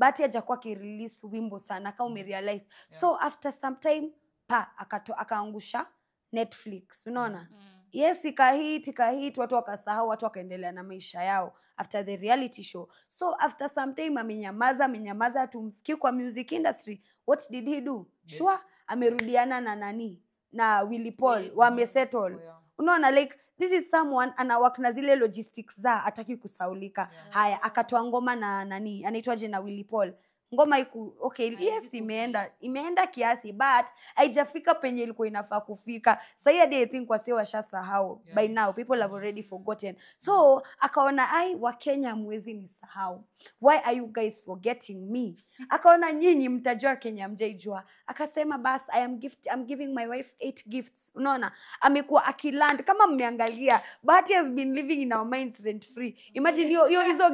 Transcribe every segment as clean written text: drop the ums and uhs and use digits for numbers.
Bahati hajakuwa akirelease wimbo sana kama umerealize. So after some time pa akaangusha Netflix, unaona? Yes, ikahit, watu wakasahau, watu wakaendelea na maisha yao after the reality show. So after some time amenyamaza, tumsikii kwa music industry. What did he do? Sure, amerudiana na nani? Na Willy Paul, wamesettle. Unaona, like this is someone ana work na zile logistics za hataki kusaulika. Haya, akatoa ngoma na nani? Anaitwaje na Willy Paul. Ngoma iku okay, yes, imeenda kiasi, but haijafika penye ilikuwa inafaa kufika. Sasa hadi I think wase washasahau. By now people have already forgotten. So akaona, ai, wa Kenya mwezi nisahau. Why are you guys forgetting me? Akaona nyinyi mtajua Kenya mjaijua. Akasema bas, I'm giving my wife 8 gifts. Unaona, amekuwa akiland kama mmeangalia. Bahati has been living in our minds rent free. Imagine hiyo hizo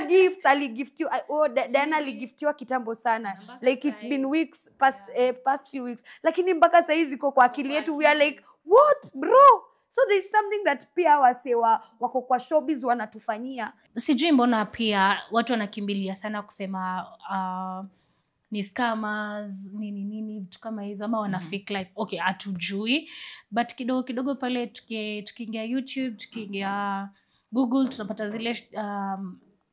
gifts aligiftiwa, Diana aligiftiwa kitambo sana. Like it's been weeks past, past few weeks. Lakini mpaka saa hizi iko kwa akili yetu, we are like, what bro? So there is something that pia wase wako kwa showbiz wanatufanyia. Sijui mbona pia watu wanakimbilia sana kusema ni scammers, nini nini, vitu kama hizo, ama wana fake life. Okay, hatujui, but kidogo kidogo pale tukiingia YouTube, tukiingia Google, tunapata zile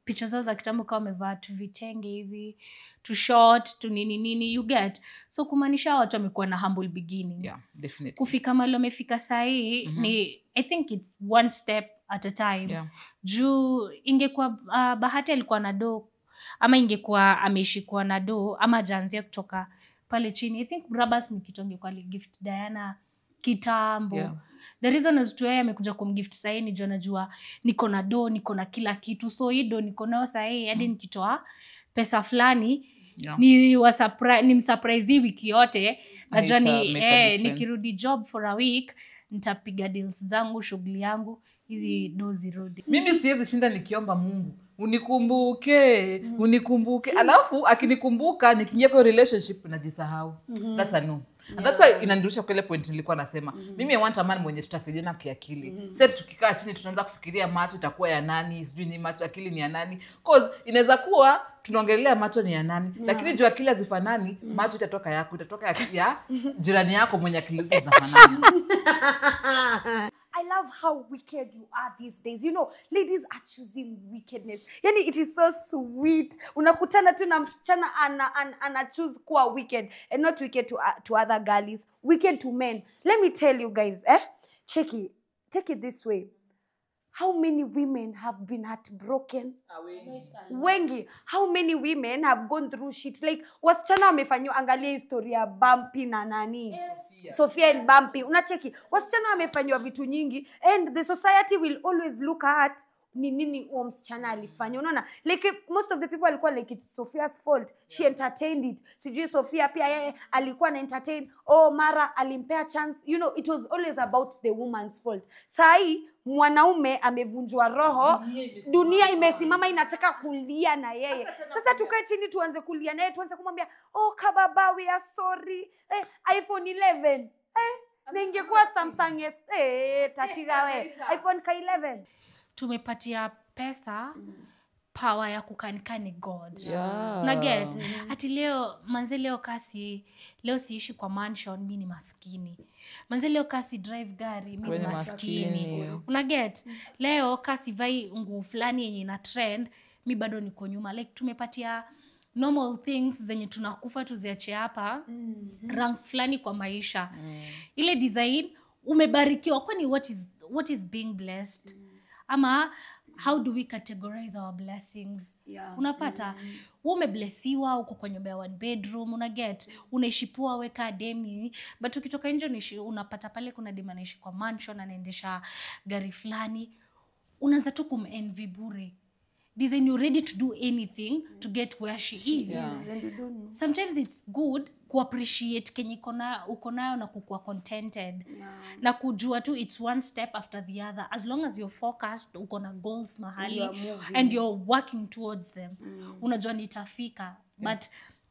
picha zao za kitambo kama wamevaa tu vitenge hivi, tu short, tu nini nini, you get. So kumaanisha watu wamekuwa na humble beginning. Yeah, definitely. Kufika mahali wamefika sahi ni, I think it's one step at a time. Juu ingekuwa Bahati alikuwa na do, ama ingekuwa ameishi kuwa na do, ama hajaanzia kutoka pale chini, I think Brabus ni kitu angekuwa aligift Diana kitambo. The reason as to yeye amekuja kumgift sahi ni juu anajua niko na do, niko na kila kitu, so hii do niko nayo sahi, hadi nikitoa pesa fulani ni msurprise hii wiki yote, najua Haita ni make a difference. Nikirudi job for a week nitapiga deals zangu, shughuli yangu, hizi do zirudi. Mimi siwezi shinda nikiomba Mungu unikumbuke, unikumbuke, alafu akinikumbuka nikiingia kwa relationship najisahau. That's a no. And that's why inanirudisha kwa ile point nilikuwa nasema. Mimi I want a man mwenye tutasaidiana kiakili. Sasa tukikaa chini tunaanza kufikiria macho itakuwa ya nani, sijui ni macho, akili ni ya nani, cause inaweza kuwa tunaongelea macho ni ya nani, lakini juu akili hazifanani, macho itatoka yako, itatoka ya jirani yako mwenye akili zinafanana. I love how wicked you are these days. You know, ladies are choosing wickedness. Yani it is so sweet. Unakutana tu na msichana ana choose kuwa wicked, and not wicked to other girlies, wicked to men. Let me tell you guys, eh? Check it. Take it this way. How many women have been heartbroken? Wengi. How many women have gone through shit? Like wasichana wamefanywa, angalia historia ya Bumpy na nani? Sophia and Bumpy. Unacheki, wasichana wamefanywa vitu nyingi, and the society will always look at ni nini huo msichana alifanya. Unaona, like most of the people walikuwa like, it's Sophia's fault, she entertained it. Sijui Sophia pia yeye alikuwa na entertain, oh, mara alimpea chance. You know, it was always about the woman's fault. Sahi mwanaume amevunjwa roho, dunia imesimama inataka kulia na yeye. Sasa tukae chini tuanze kulia na yeye, tuanze kumwambia, oh kababa, we are sorry. iPhone 11, na ingekuwa Samsung S, tatiga we iPhone ka 11. Tumepatia pesa power ya kukanika ni God. Una get? Ati leo manze, leo kasi leo siishi kwa mansion, mi ni maskini. Manze leo kasi drive gari, mi We ni ni maskini. maskini. Una get? Leo kasi vai nguo fulani yenye ina trend, mi bado niko nyuma. Like tumepatia normal things zenye tunakufa tuziache hapa rank fulani kwa maisha. Ile design umebarikiwa, kwani what is being blessed? Ama how do we categorize our blessings? Unapata mm. Umeblessiwa, uko kwa nyumba ya one bedroom, una get, unaishi poa, weka demi, but ukitoka nje unaishi, unapata pale kuna dem anaishi kwa mansion, anaendesha gari fulani, unaanza tu kumenvy bure, design you're ready to do anything to get where she is. And you don't know. Sometimes it's good kuappreciate kenye uko nayo na kukuwa contented na kujua tu it's one step after the other, as long as you're focused, uko na goals mahali You are moving. And you're working towards them, unajua nitafika, but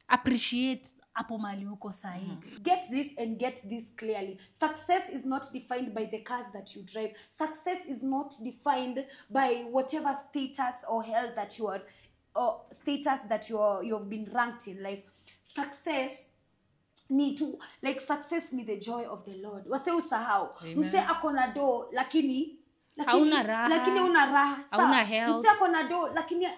appreciate hapo mahali uko sahii. Get this and get this clearly. Success is not defined by the cars that you drive. Success is not defined by whatever status or health that you are status that you've been ranked in life. Success ni tu, like success ni the joy of the Lord. Wase usahau. Mse ako na do lakini hauna raha. Lakini una raha. Hauna health. Mse ako na do lakini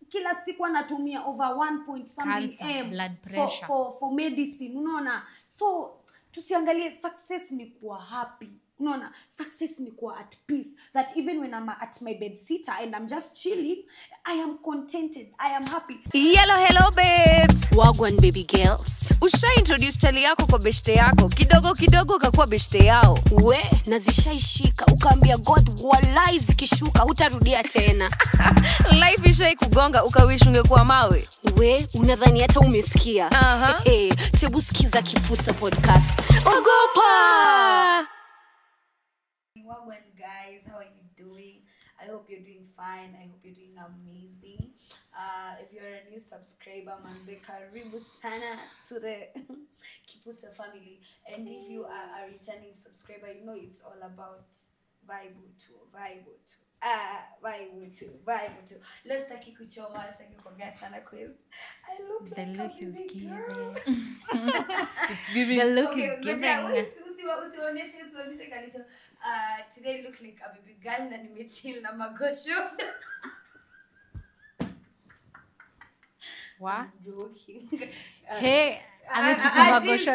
kila siku anatumia over 1 point something M blood pressure for medicine, unaona? So tusiangalie success ni kuwa happy. Unaona? Success ni kuwa at peace, that even when I'm at my bed sitter and I'm just chilling, I am contented, I am happy. Hello, hello babes. Wagwan baby girls. Usha introduce chali yako kwa beshte yako. Kidogo kidogo kakuwa beshte yao. We, na zishaishika ukaambia God walai zikishuka hutarudia tena. Life ishai kugonga ukawish ungekuwa mawe. We, unadhani hata umesikia. Hey, tebu sikiza Kipusa podcast. Ogopa! Wagwan guys, how are you doing? I hope you're doing fine. I hope you're doing amazing. If you're a new subscriber, manze, karibu sana to the Kipusa family. And if you are a returning subscriber, you know it's all about vibe to vibe to. Vibe to vibe to. Let's take kuchoma, let's take kuongea sana quiz. I look the like look a is busy girl. It's giving. The look is giving. Usionyeshe kanisa. Today look like a baby girl na nimechill na magosho. Wa? I'm joking. Hey, amechita magosho.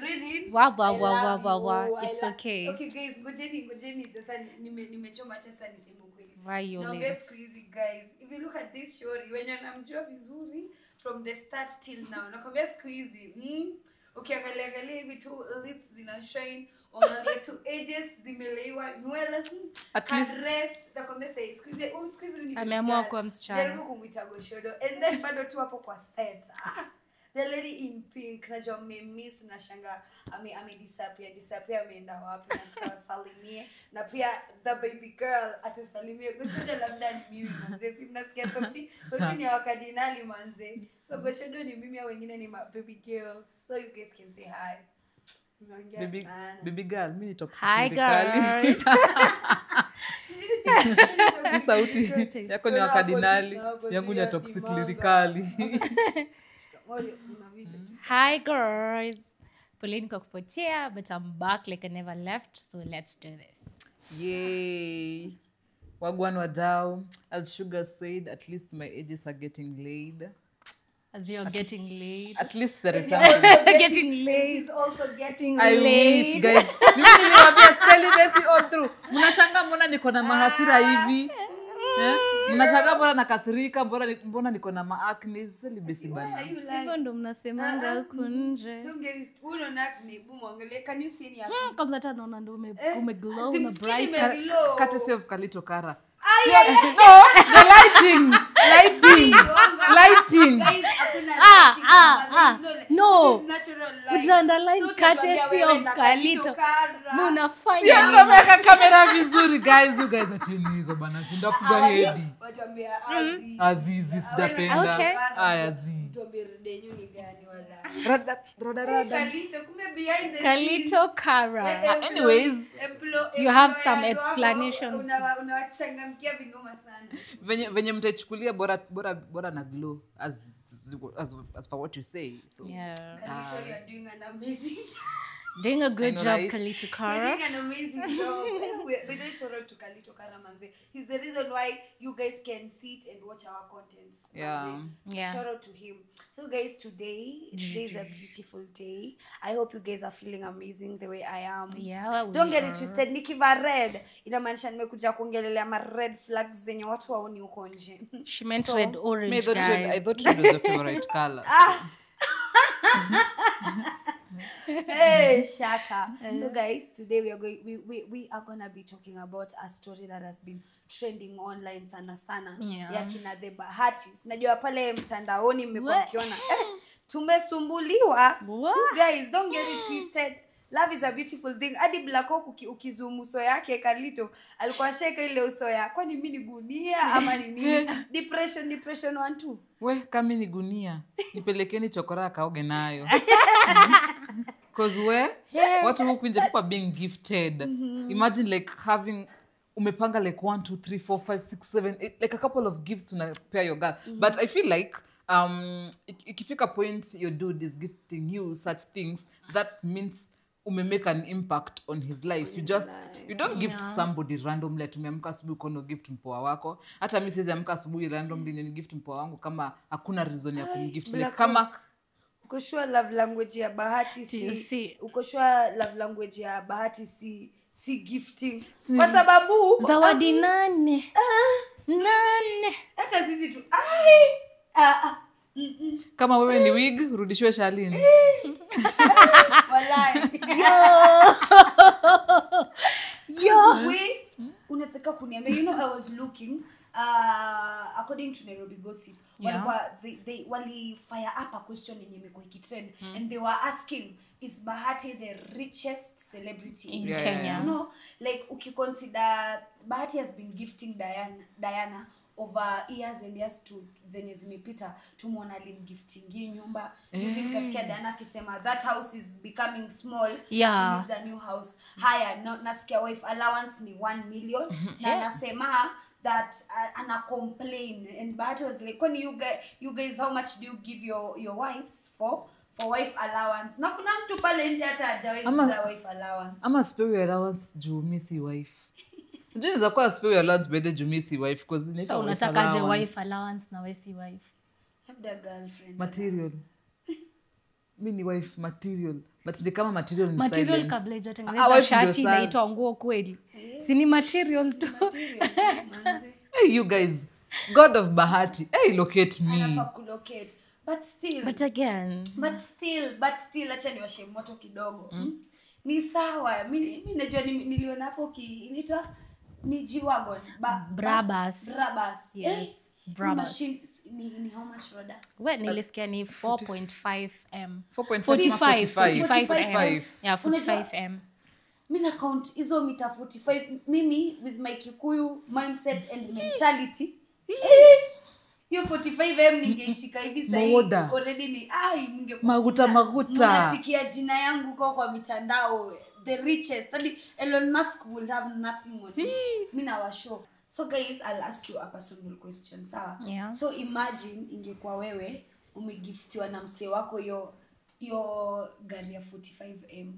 Breathe in. Wa wa wa wa wa wa. It's okay. Okay guys, ngojeni sasa nimechoma sasa niseme ukweli. Violence. Squeezy guys. If you look at this story, when namjua vizuri from the start till now. Nakwambia squeezy. Ukiangalia angalia hivi tu lips zina shine, uangalie tu edges zimeleiwa, nywele at least dress. Nakwambia say squeeze, squeeze ni ameamua kuwa msichana. Jaribu kumuita goshodo and then bado tu hapo kwa set. The lady in pink, najua mmemiss na shanga ame disappear ameenda wapi, nataka wasalimie. Na pia the baby girl atusalimie. Goshodo labda ni mimi manze, si mnasikia sauti ni ya wakadinali manze. So goshodo ni mimi au wengine ni baby girl, so you guys can say hi. Baby, baby girl, mimi ni toxic. Hi girl. Ni sauti yako ni wakadinali, yangu ni ya toxic lyrically. Hi girls. Poleni kwa kupotea, but I'm back like I never left, so let's do this. Yay. Wagwan wadau, as Sugar said, at least my edges are getting laid. As you're getting laid. At least there is something. Getting laid. She's also getting I laid. wish, guys. Mimi niliwaambia celibacy all through. Mnashangaa mbona niko na mahasira hivi? Eh? Mnashangaa mbona nakasirika, mbona niko na maacne, celibacy bana. Hivyo ndo mnasemanga huko nje. Unaona acne, muangalie. Can you see any acne? Kwanza hata naona ndo umeglow na bright. Courtesy of Kalito Kara. No, the lighting. Guys, hakuna lighting. No. Natural light. Uja underline courtesy of Kalito. Munafanya. Sio ndo meka kamera vizuri guys, you guys acheni hizo bana. Chinda kupiga hedi. Watuambia Azizi sijapenda. Okay. Azizi. Tuambie redenyu ni gani wala. Rada. Kalito kumbe behind the Kalito Kara. Anyways, you have some explanations. Unawachangamkia vinoma sana. Venye mtaichukulia bora na glow as per what you say. So yeah. Kalito, you are doing an amazing job. Doing a good I know, job, right? Kalito Kara. You're doing an amazing job. But then shout out to Kalito Kara manze. He's the reason why you guys can sit and watch our contents. Yeah. Yeah. Shout out to him. So guys, today is a beautiful day. I hope you guys are feeling amazing the way I am. Yeah. Don't get it twisted. Nikiva red inamaanisha nimekuja kuongelelea ma red flags zenye watu waoni huko nje. She meant red orange. Me, guys. I thought red was your favorite color. Hey, Shaka. So guys, today we are going we are gonna be talking about a story that has been trending online sana sana. Yeah. Ya kina The Bahatis. Najua pale mtandaoni mmekuwa mkiona tumesumbuliwa. Guys, don't get it twisted. Love is a beautiful thing. Hadi Black Hawk ukizoom uso yake Kalito alikuwa sheka ile uso ya kwani mimi ni gunia ama ni nini? Depression 1 2. We kama ni gunia nipelekeni chokora kaoge nayo. Cause we watu huku nje people are being gifted. Mm-hmm. Imagine like having Umepanga like 1 2 3 4 5 6 7 8, like a couple of gifts unapea your girl. But I feel like ikifika point your dude is gifting you such things, that means umemake an impact on his life. You just you don't gift somebody randomly. Tumeamka asubuhi ukono gift mpoa wako. Hata mimi siwezi amka asubuhi randomly ni gift mpoa wangu kama hakuna reason ya kumgift. Like kama uko sure love language ya Bahati si uko sure love language ya Bahati si gifting. Kwa sababu zawadi nane. Nane. Sasa sisi tu kama wewe ni wig rudishiwe Shalini. Walai. Yo. We unataka kuniambia, you know, I was looking according to Nairobi Gossip, walikuwa they wali fire up a question yenye imekuwa ikitrend, and they were asking, is Bahati the richest celebrity in Kenya? You know, like ukiconsider Bahati has been gifting Diana over years and years to zenye zimepita. Tumeona alimgiftingi nyumba. Juzi nikasikia Diana akisema that house is becoming small. She needs a new house. Haya, nasikia wife allowance ni 1 million. Na anasema that ana complain, and Bahati was like, kwani you guys how much do you give your wives for wife allowance? Na kuna mtu pale nje hata hajawahi kuza wife allowance. Ama sipewi allowance juu mimi si wife. Unajua inaweza kuwa sipewi allowance by the juu mimi si wife, because inaitwa so unataka je wife allowance na wewe si wife? Labda girlfriend. Material. Mimi ni wife material, but ni kama material ni material silence. Kabla haijatengeneza shati inaitwa nguo kweli. Si ni material tu. Hey you guys, God of Bahati, hey locate me. Anafaa kulocate. But still. But again. But still acha niwashe moto kidogo. Ni sawa. Mimi najua niliona hapo inaitwa ni G-Wagon. Brabus. Yes. Brabus. Ni how much Roda? We nilisikia ni 4.5M. 45M. Yeah, 45M. Mimi na count hizo mita 45 mimi with my Kikuyu mindset and mentality. Hiyo 45M ningeishika hivi sasa already ni ningekuwa maguta. Nasikia jina yangu kwa mitandao, the richest. Hadi Elon Musk will have nothing on me. Mimi na washow. So guys, I'll ask you a personal question, sawa? Yeah. So imagine ingekuwa wewe umegiftiwa na msee wako hiyo gari ya 45M.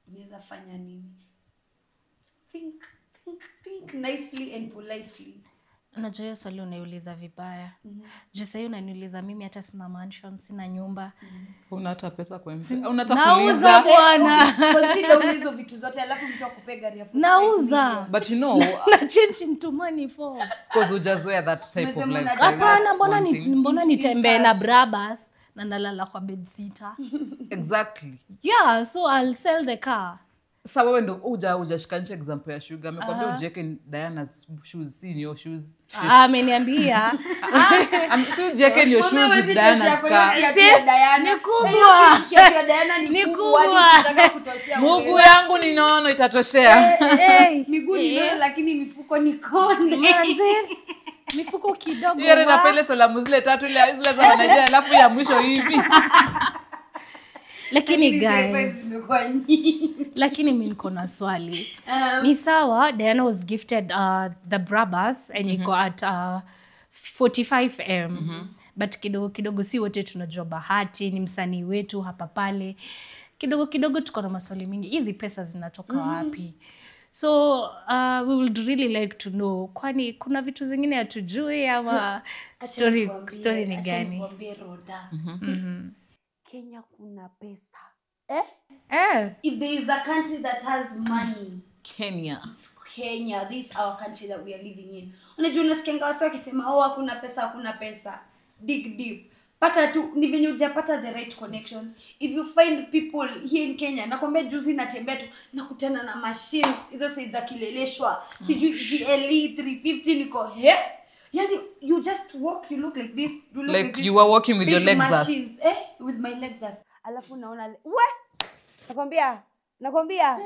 Unaweza fanya nini? Think nicely and politely. Unajua hiyo swali unaiuliza vibaya. Juu sasa unaniuliza mimi hata sina mansion, sina nyumba. Una hata pesa kwa M-Pesa. Unatafuliza. Nauza bwana. Consider hizo vitu zote alafu mtu akupe gari ya 45. Nauza. But you know, na change into money for. Because hujazoea that type of lifestyle. Hapana, mbona nitembee na Brabus na nalala kwa bed sitter? Exactly. Yeah, so I'll sell the car. Sasa wewe ndo hujashikanisha example ya Sugar. Amekwambia ujiweke in Diana's shoes, si in your shoes. Ameniambia. Si ujiweke in your shoes with Diana's car. Ni kubwa. Ni kubwa. Mguu yangu ni nono itatoshea. Miguu ni nono lakini mifuko ni konde. Manze. Mifuko kidogo. Yeye anafanya ile salamu zile tatu ile zile za Nigeria alafu ya mwisho hivi. Lakini guys, lakini mimi niko na swali. Ni sawa Diana was gifted the Brabus and iko at 45M. But kidogo kidogo si wote tunajua Bahati ni msanii wetu hapa pale. Kidogo kidogo tuko na maswali mingi. Hizi pesa zinatoka wapi? So we would really like to know, kwani kuna vitu zingine hatujui ama story ni gani? Nikwambie Roda. Kenya kuna pesa. If there is a country that has money, Kenya. It's Kenya. This is our country that we are living in. Unajua unasikia watu wakisema oh hakuna pesa, hakuna pesa. Dig deep. Pata tu ni venye hujapata the right connections. If you find people here in Kenya, nakwambia juzi natembea tu nakutana na machines hizo size za Kileleshwa. Sijui GLE 350 niko he. Yani you just walk, you look like this, you look like this. You were walking with your Lexus. With my Lexus. Alafu naona we nakwambia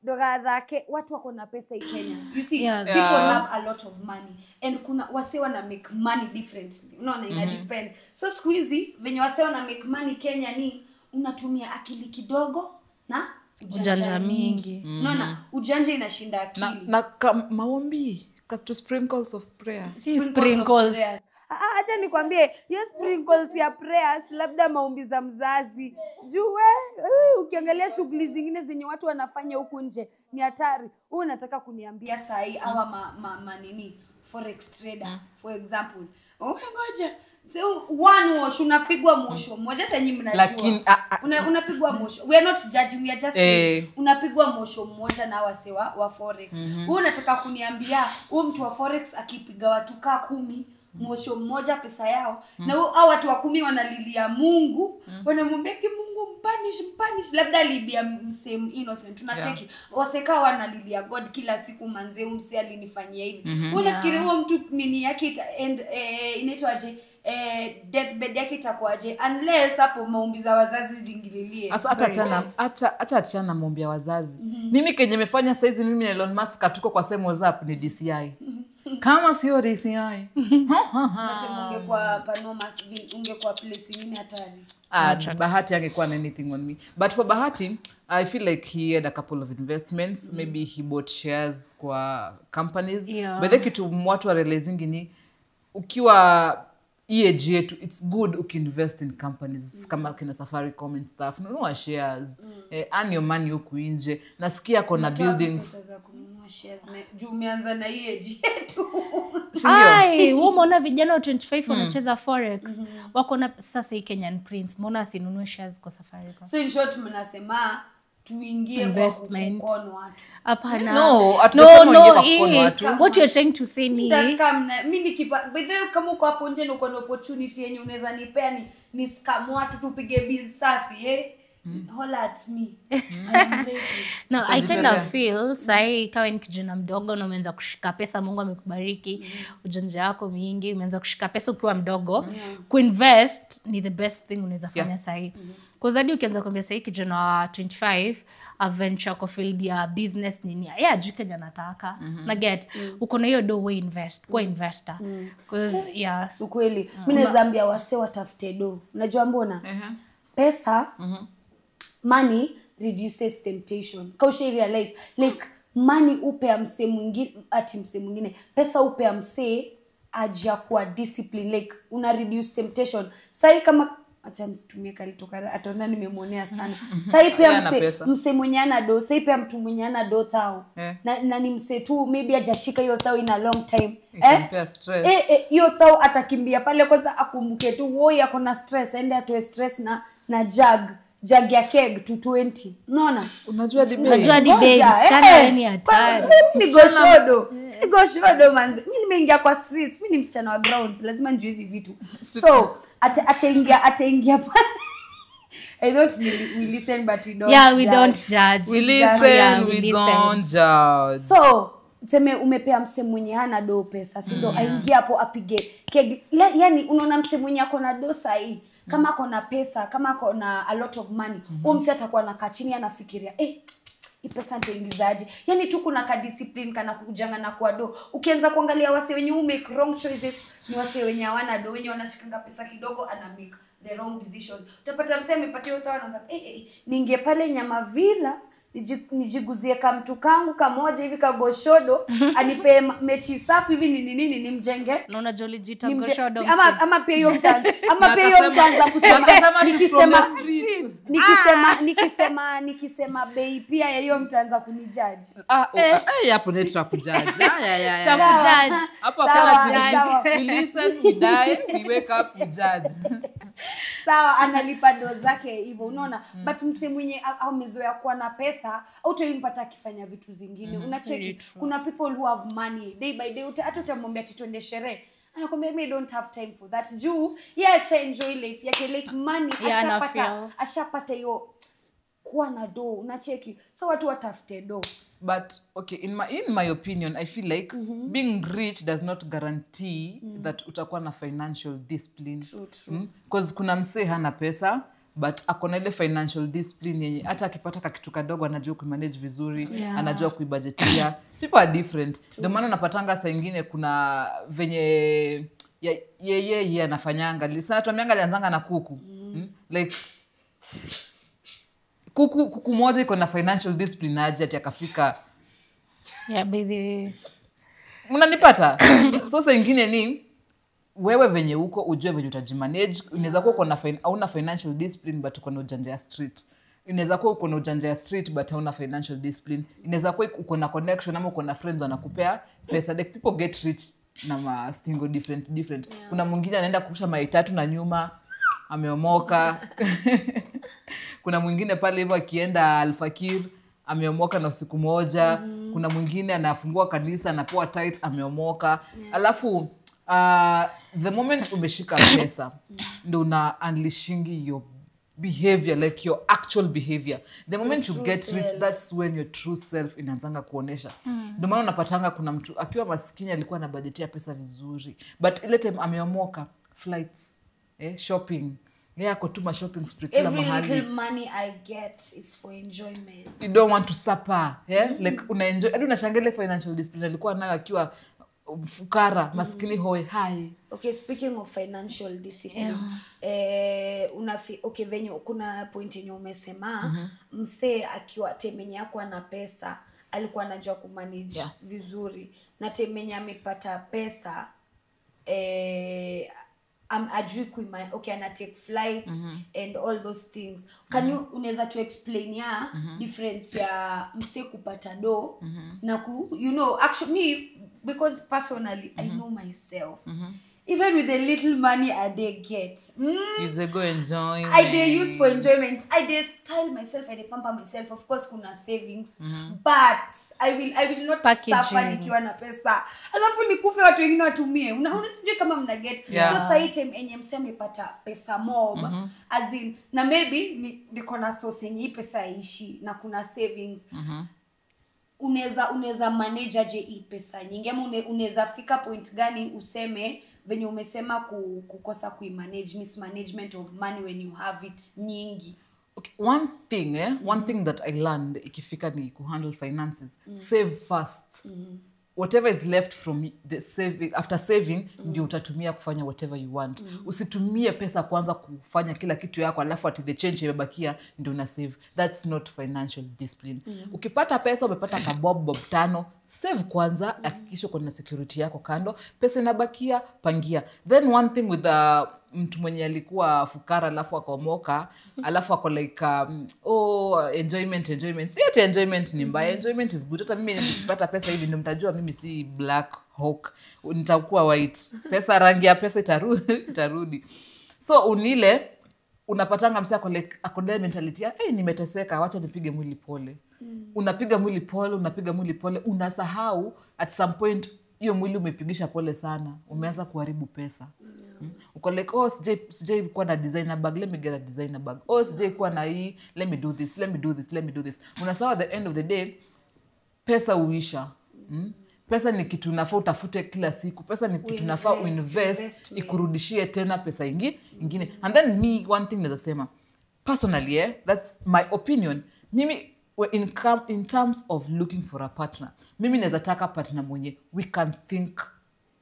doga zake watu wako na pesa in Kenya. You see, people have a lot of money and kuna wase wana make money differently. Unaona ina depend. So siku hizi venye wase wana make money Kenya ni unatumia akili kidogo na Ujanja mingi. Unaona, ujanja inashinda akili. Na maombi, to sprinkles of prayer. Si sprinkles. Acha nikwambie, hiyo sprinkles ya prayers labda maombi za mzazi. Juu ukiangalia shughuli zingine zenye watu wanafanya huku nje ni hatari. Wewe unataka kuniambia saa hii hawa ma nini forex trader for example. Ngoja. One wash unapigwa mosho mmoja, hata nyinyi mnajua. Lakini unapigwa mosho. We are not judging, we are just saying, unapigwa mosho mmoja na wase wa forex. Wewe unataka kuniambia huyu mtu wa forex akipiga watu kaa 10 mosho mmoja pesa yao, na hao watu wa 10 wanalilia Mungu, wanamwambia ki Mungu mpanish, labda alibia msem innocent. Tunacheki waseka wanalilia God kila siku, manze mse alinifanyia hivi. Wewe unafikiri huo mtu nini yake inaitwaje, deathbed yake itakuwaje unless hapo maombi za wazazi zingililie. Sasa hata achana maombi ya wazazi. Mimi kenye nimefanya saizi mimi na Elon Musk tuko kwa same WhatsApp ni DCI. Kama sio DCI. Nasema ungekuwa Panomas, ungekuwa place nyingine hatari. Bahati angekuwa na anything on me. But for Bahati, I feel like he had a couple of investments. Maybe he bought shares kwa companies. But the kitu watu wa realizing ni ukiwa EAG yetu, it's good ukiinvest in companies kama kina Safaricom and stuff. Nunua shares. Earn your money huku nje. Nasikia kona buildings. Shares juu umeanza na EAG yetu. Ai, wewe umeona vijana wa 25 wanacheza forex. Wako na sasa hii Kenyan Prince. Mbona asinunue shares kwa Safaricom? So in short mnasema tuingie investment kwa kukono watu. Hapana. No, hatusema uingie kwa kukono watu. What you're trying to say ni mimi nikipa by the way, kama uko hapo nje na uko na opportunity yenye unaweza nipea ni scam watu tupige biz safi Holla at me. I'm ready. No, I kind of feel sahi kawa ni kijana mdogo na umeanza kushika pesa, Mungu amekubariki, ujanja wako mingi, umeanza kushika pesa ukiwa mdogo. Kuinvest ni the best thing unaweza fanya sahi. Kwa sababu ukianza kuambia sahi kijana wa 25 adventure kwa field ya business nini, yeye ajui kenye anataka. Na get uko na hiyo do we invest, kwa investor. Because ukweli mimi naweza ambia wase watafute do. Unajua mbona? Pesa money reduces temptation. Kausha realize like money upea mse mwingine, ati mse mwingine, pesa upea mse aja kwa discipline, like una reduce temptation. Sai kama acha nisitumie kalitoka ataona nimemuonea sana. Sai pia mse mwenye ana do, sai pia mtu mwenye ana do thao. Na ni mse tu maybe hajashika hiyo thao in a long time. Stress. Hiyo thao atakimbia pale kwanza akumbuke tu woi ako na stress, ende atoe stress na jag ya keg to 20. Unaona? Unajua debate. Unajua debate. Msichana ni hatari. Ni goshodo manzi. Mimi nimeingia kwa streets, mimi ni msichana wa grounds, lazima nijue hizi vitu. So, ataingia pale. I thought we listen but we don't. Yeah, we don't judge. We listen, we don't judge. So, tuseme umepea mse mwenye hana do pesa, si ndo aingie hapo apige keg. Yaani unaona mse mwenye ako na do sahi, kama ako na pesa, kama ako na a lot of money, huyo mse atakuwa anakaa chini anafikiria, hii pesa nitaingizaje? Yaani tu kuna ka discipline kana kujanga na kwa do. Ukianza kuangalia wase wenye who make wrong choices ni wase wenye hawana do, wenye wanashikanga pesa kidogo ana make the wrong decisions. Utapata mse amepatia utawa anaanza ninge pale Nyama Villa nijiguzie kama mtu kangu kamoja hivi kagoshodo anipe mechi safi hivi nini nini nimjenge. Naona Jolly jita goshodo. Ama pia hiyo mtanza, ama pia hiyo mtanza kusema nikisema bei pia ya hiyo mtaanza kunijudge. Hapo ndio tutakujudge. Tutakujudge. Hapo hapana, we listen, we die, we wake up, we judge. Sawa, analipa do zake hivyo unaona. But mse mwenye amezoea kuwa na pesa autoimpata akifanya vitu zingine. Unacheki kuna people who have money day by day, hata utamwambia twende sherehe anakuambia me don't have time for that. Juu yeye asha enjoy life yake, like money ashapata hiyo kuwa na do, unacheki. So watu watafute do. But okay, in my opinion, I feel like being rich does not guarantee that utakuwa na financial discipline. True. Because kuna msee hana pesa but akona ile financial discipline yenye hata akipata kitu kadogo anajua kumanage vizuri, anajua kuibudgetia. People are different. Ndio maana unapatanga saa nyingine kuna venye yeye anafanyanga. Sana tuambianga alianzanga na kuku. Like Kuku moja iko na financial discipline aje ati akafika? Yeah, by the Mnanipata? So saa ingine ni wewe venye uko, ujue venye utajimanage. Unaweza kuwa uko na hauna financial discipline but uko na ujanja ya street. Inaweza kuwa uko na ujanja ya street but hauna financial discipline. Inaweza kuwa uko na connection ama uko na friends wanakupea pesa. Like people get rich na mastingo different different. Kuna mwingine anaenda kurusha mayai tatu na nyuma ameomoka. Kuna mwingine pale hivyo akienda Alfakir ameomoka na usiku moja. Kuna mwingine anafungua kanisa anapewa tithe ameomoka. Alafu the moment umeshika pesa ndo una unleashingi your behavior, like your actual behavior. The moment you get rich, that's when your true self inaanzanga kuonesha. Ndio maana unapatanga kuna mtu akiwa maskini alikuwa na budgetia pesa vizuri, but ile time ameomoka, flights, shopping, yeye ako tu ma shopping spree kila Every mahali. Little money I get is for enjoyment. You don't want to suffer, yeah? Like unaenjoy hadi unashangaa ile financial discipline alikuwa nayo akiwa fukara maskini hoi hai. Okay, speaking of financial discipline, okay, venye kuna point yenye umesema, msee akiwa time yenye hakuwa na pesa alikuwa anajua kumanage vizuri, na time yenye amepata pesa ajui kuima, okay, ana take flights and all those things. Can you, unaweza to explain ya difference ya msee kupata do na ku, you know, actually me, because personally I know myself, even with the little money I dey get, You dey go enjoy. I dey use for enjoyment. I dey style myself, I dey pamper myself. Of course kuna savings, but I will not Packaging. Suffer nikiwa na pesa alafu nikufe watu wengine watumie. Unaona, sijui kama mna get. So sahi time enye msee amepata pesa mob, as in, na maybe niko na source yenye hii pesa ishi na kuna savings, unaweza manage aje hii pesa nyingi, ama unaweza fika point gani useme venye umesema kukosa kuimanage, mismanagement of money when you have it nyingi? Okay, one thing, one thing that I learned ikifika ni kuhandle finances, save first. Whatever is left from the saving, after saving, ndio utatumia kufanya whatever you want. Usitumie pesa kwanza kufanya kila kitu yako alafu ati the change imebakia ndio una save. That's not financial discipline. Ukipata pesa, umepata kabob bob tano, save kwanza, hakikisha uko na security yako kando, pesa inabakia, pangia. Then one thing with the mtu mwenye alikuwa fukara alafu akaomoka alafu ako like oh, enjoyment, enjoyment. Si ati enjoyment ni mbaya, enjoyment is good. Hata mimi nikipata pesa hivi ndio mtajua mimi si black hawk, nitakuwa white. Pesa, rangi ya pesa itarudi. So unile unapatanga msee ako like, ako na ile mentality ya, "Hey, nimeteseka, wacha nipige mwili pole." Unapiga mwili pole, unapiga mwili pole, unasahau at some point hiyo mwili umepigisha pole sana, umeanza kuharibu pesa. Uko like, "Oh, sijai kuwa na designer bag, let me get a designer bag. Oh, sijai kuwa na hii, let me do this, let me do this, let me do this." Unasahau at the end of the day pesa huisha. Pesa ni kitu unafaa utafute kila siku. Pesa ni kitu unafaa Uinvest, uinvest investment. Ikurudishie tena pesa ingine. And then me, one thing naweza sema personally, that's my opinion, mimi in terms of looking for a partner, mimi naweza taka partner mwenye we can think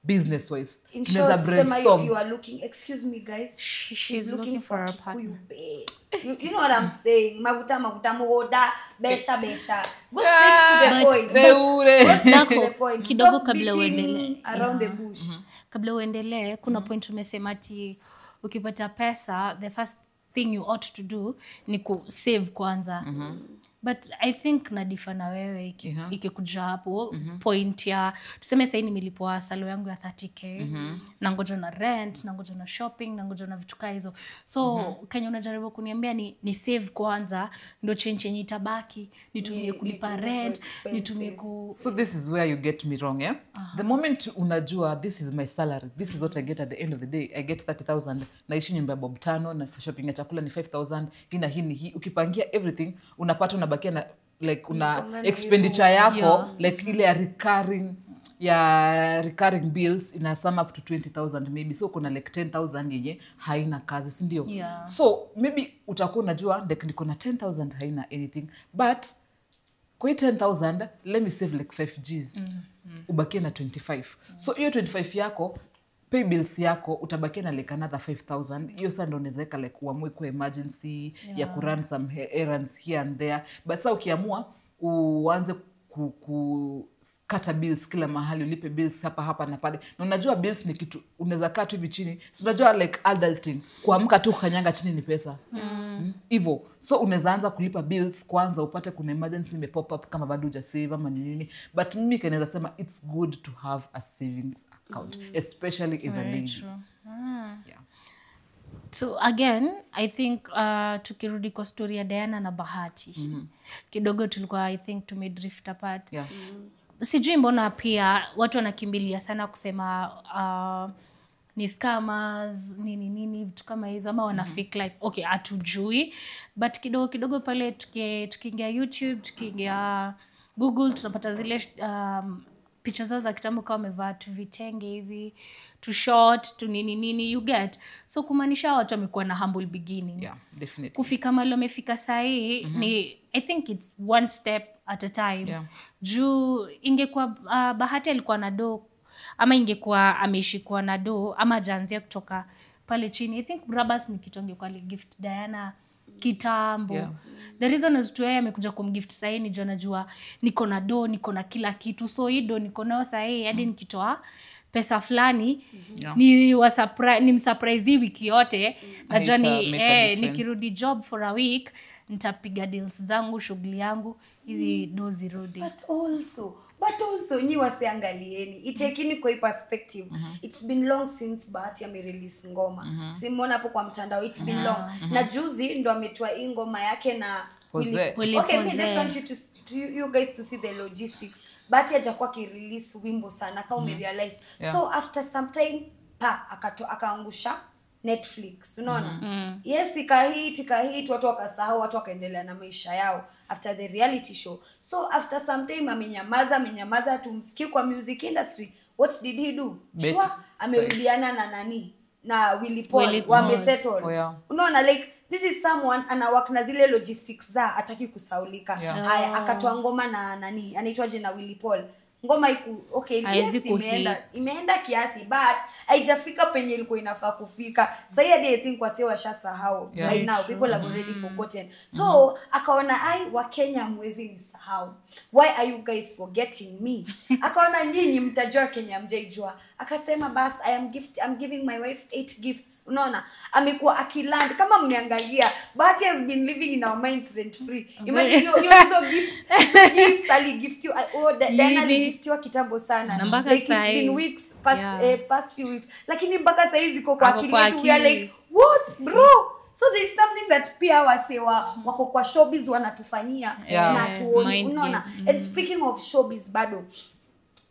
business wise. In Tunaweza short, sema you, brainstorm. You are looking, excuse me guys, She's looking for a partner. Kikuyu babe. You know what I'm saying? Maguta maguta mugoda besha besha. Go straight to the point. Beure. Go straight to Nako, the point. kidogo Stop kabla beating uendelee. around the bush. Kabla uendelee, kuna point umesema ati ukipata pesa the first thing you ought to do ni ku save kwanza. But I think nadiffer na wewe ikikuja hapo point ya, tuseme sahii nimelipwa salo yangu ya 30K, nangoja na rent, nangoja na shopping, nangoja na vitu kaa hizo. So kenye unajaribu kuniambia ni save kwanza ndo change yenye itabaki nitumie kulipa nitumie for rent, nitumie expenses. ku So this is where you get me wrong, eh? The moment unajua this is my salary, this is what I get at the end of the day, I get 30,000, naishi nyumba ya bob tano, na shopping ya chakula ni 5,000, hii na hii ni hii. Ukipangia everything, unapata unabakia na like una expenditure yako like ile ya recurring bills ina sum up to 20,000 maybe. So kuna like 10,000 yenye haina kazi, si ndio? Yeah. So maybe utakuwa unajua like niko na 10,000 haina anything, but kwa hii 10,000 let me save like 5 gs, ubakie na 25. So hiyo 25 yako Pay bills yako, utabakia na like another 5000. Hiyo sasa ndio unaweza weka like uamue kwa emergency ya kurun some errands here and there. But sasa ukiamua uanze kukata bills kila mahali, ulipe bills hapa hapa na pale. Na unajua bills ni kitu unaweza kaa tu hivi chini. So unajua like adulting, kuamka tu kukanyanga chini ni pesa. Hivyo. So unaweza anza kulipa bills kwanza, upate kuna emergency ime pop up kama bado hujasave ama ni nini. But mimi naweza sema it's good to have a savings account, especially as a lady. Yeah. So again, I think tukirudi kwa story ya Diana na Bahati. Kidogo tulikuwa, I think, tumedrift apart. Sijui mbona pia watu wanakimbilia sana kusema ni scammers, nini nini, vitu kama hizo, ama wana fake life. Okay, hatujui. But kidogo kidogo pale tukiingia YouTube, tukiingia Google, tunapata zile picha zao za kitambo kama wamevaa tu vitenge hivi, tu short, tu nini nini, you get. So kumaanisha watu wamekuwa na humble beginning. Yeah, definitely. Kufika mahali wamefika sahi ni, I think it's one step at a time. Juu ingekuwa Bahati alikuwa na do, ama ingekuwa ameishi kuwa na do, ama hajaanzia kutoka pale chini, I think Brabus ni kitu angekuwa aligift Diana kitambo. The reason as to yeye amekuja kumgift sahi ni juu anajua niko na do, niko na kila kitu, so hii do niko nayo sahi, hadi nikitoa pesa fulani ni msurprise hii wiki yote, najua Haita ni make a difference. Nikirudi job for a week nitapiga deals zangu, shughuli yangu, hizi do zirudi. But also nyi wasiangalieni, itekini kwa hii perspective. It's been long since Bahati amerelease ngoma. Simuona hapo kwa mtandao, it's been long. Na juzi ndo ametoa hii ngoma yake na Jose. Willy Okay, me just Jose. want you to you guys to see the logistics. Bahati hajakuwa akirelease wimbo sana kama umerealize. So after some time pa akaangusha Netflix, unaona? Yes, ikahit ikahit, watu wakasahau, watu wakaendelea na maisha yao after the reality show. So after some time amenyamaza, amenyamaza, tumsikii kwa music industry. What did he do? Bet. Sure, amerudiana na nani? Na Willy Paul, Willy Paul. wamesettle. Oh, yeah. Unaona, like this is someone ana work na zile logistics za hataki kusaulika. Haya, akatoa ngoma na nani, anaitwaje, na Willy Paul. Ngoma iku okay, Haezi yes, imeenda kuhit. Imeenda kiasi, but haijafika penye ilikuwa inafaa kufika. Sahii hadi I think wase washasahau. Right now people have already forgotten. So akaona, ai, Wakenya mwezi nisahau, why are you guys forgetting me? Akaona nyinyi mtajua Kenya mjaijua. Akasema bas, I'm giving my wife eight gifts. Unaona amekuwa akiland. Kama mmeangalia, Bahati has been living in our minds rent free. Imagine hiyo hizo gifts aligiftiwa, oh, Diana Lini? Aligiftiwa kitambo sana. Na mpaka Like it's sahi. been weeks past, past few weeks, lakini mpaka sahii ziko kwa Ako akili kwa yetu. We are akili. like, what, bro? So there is something that pia wase wako kwa showbiz wanatufanyia na tuoni. Mind Unaona? game. And speaking of showbiz bado,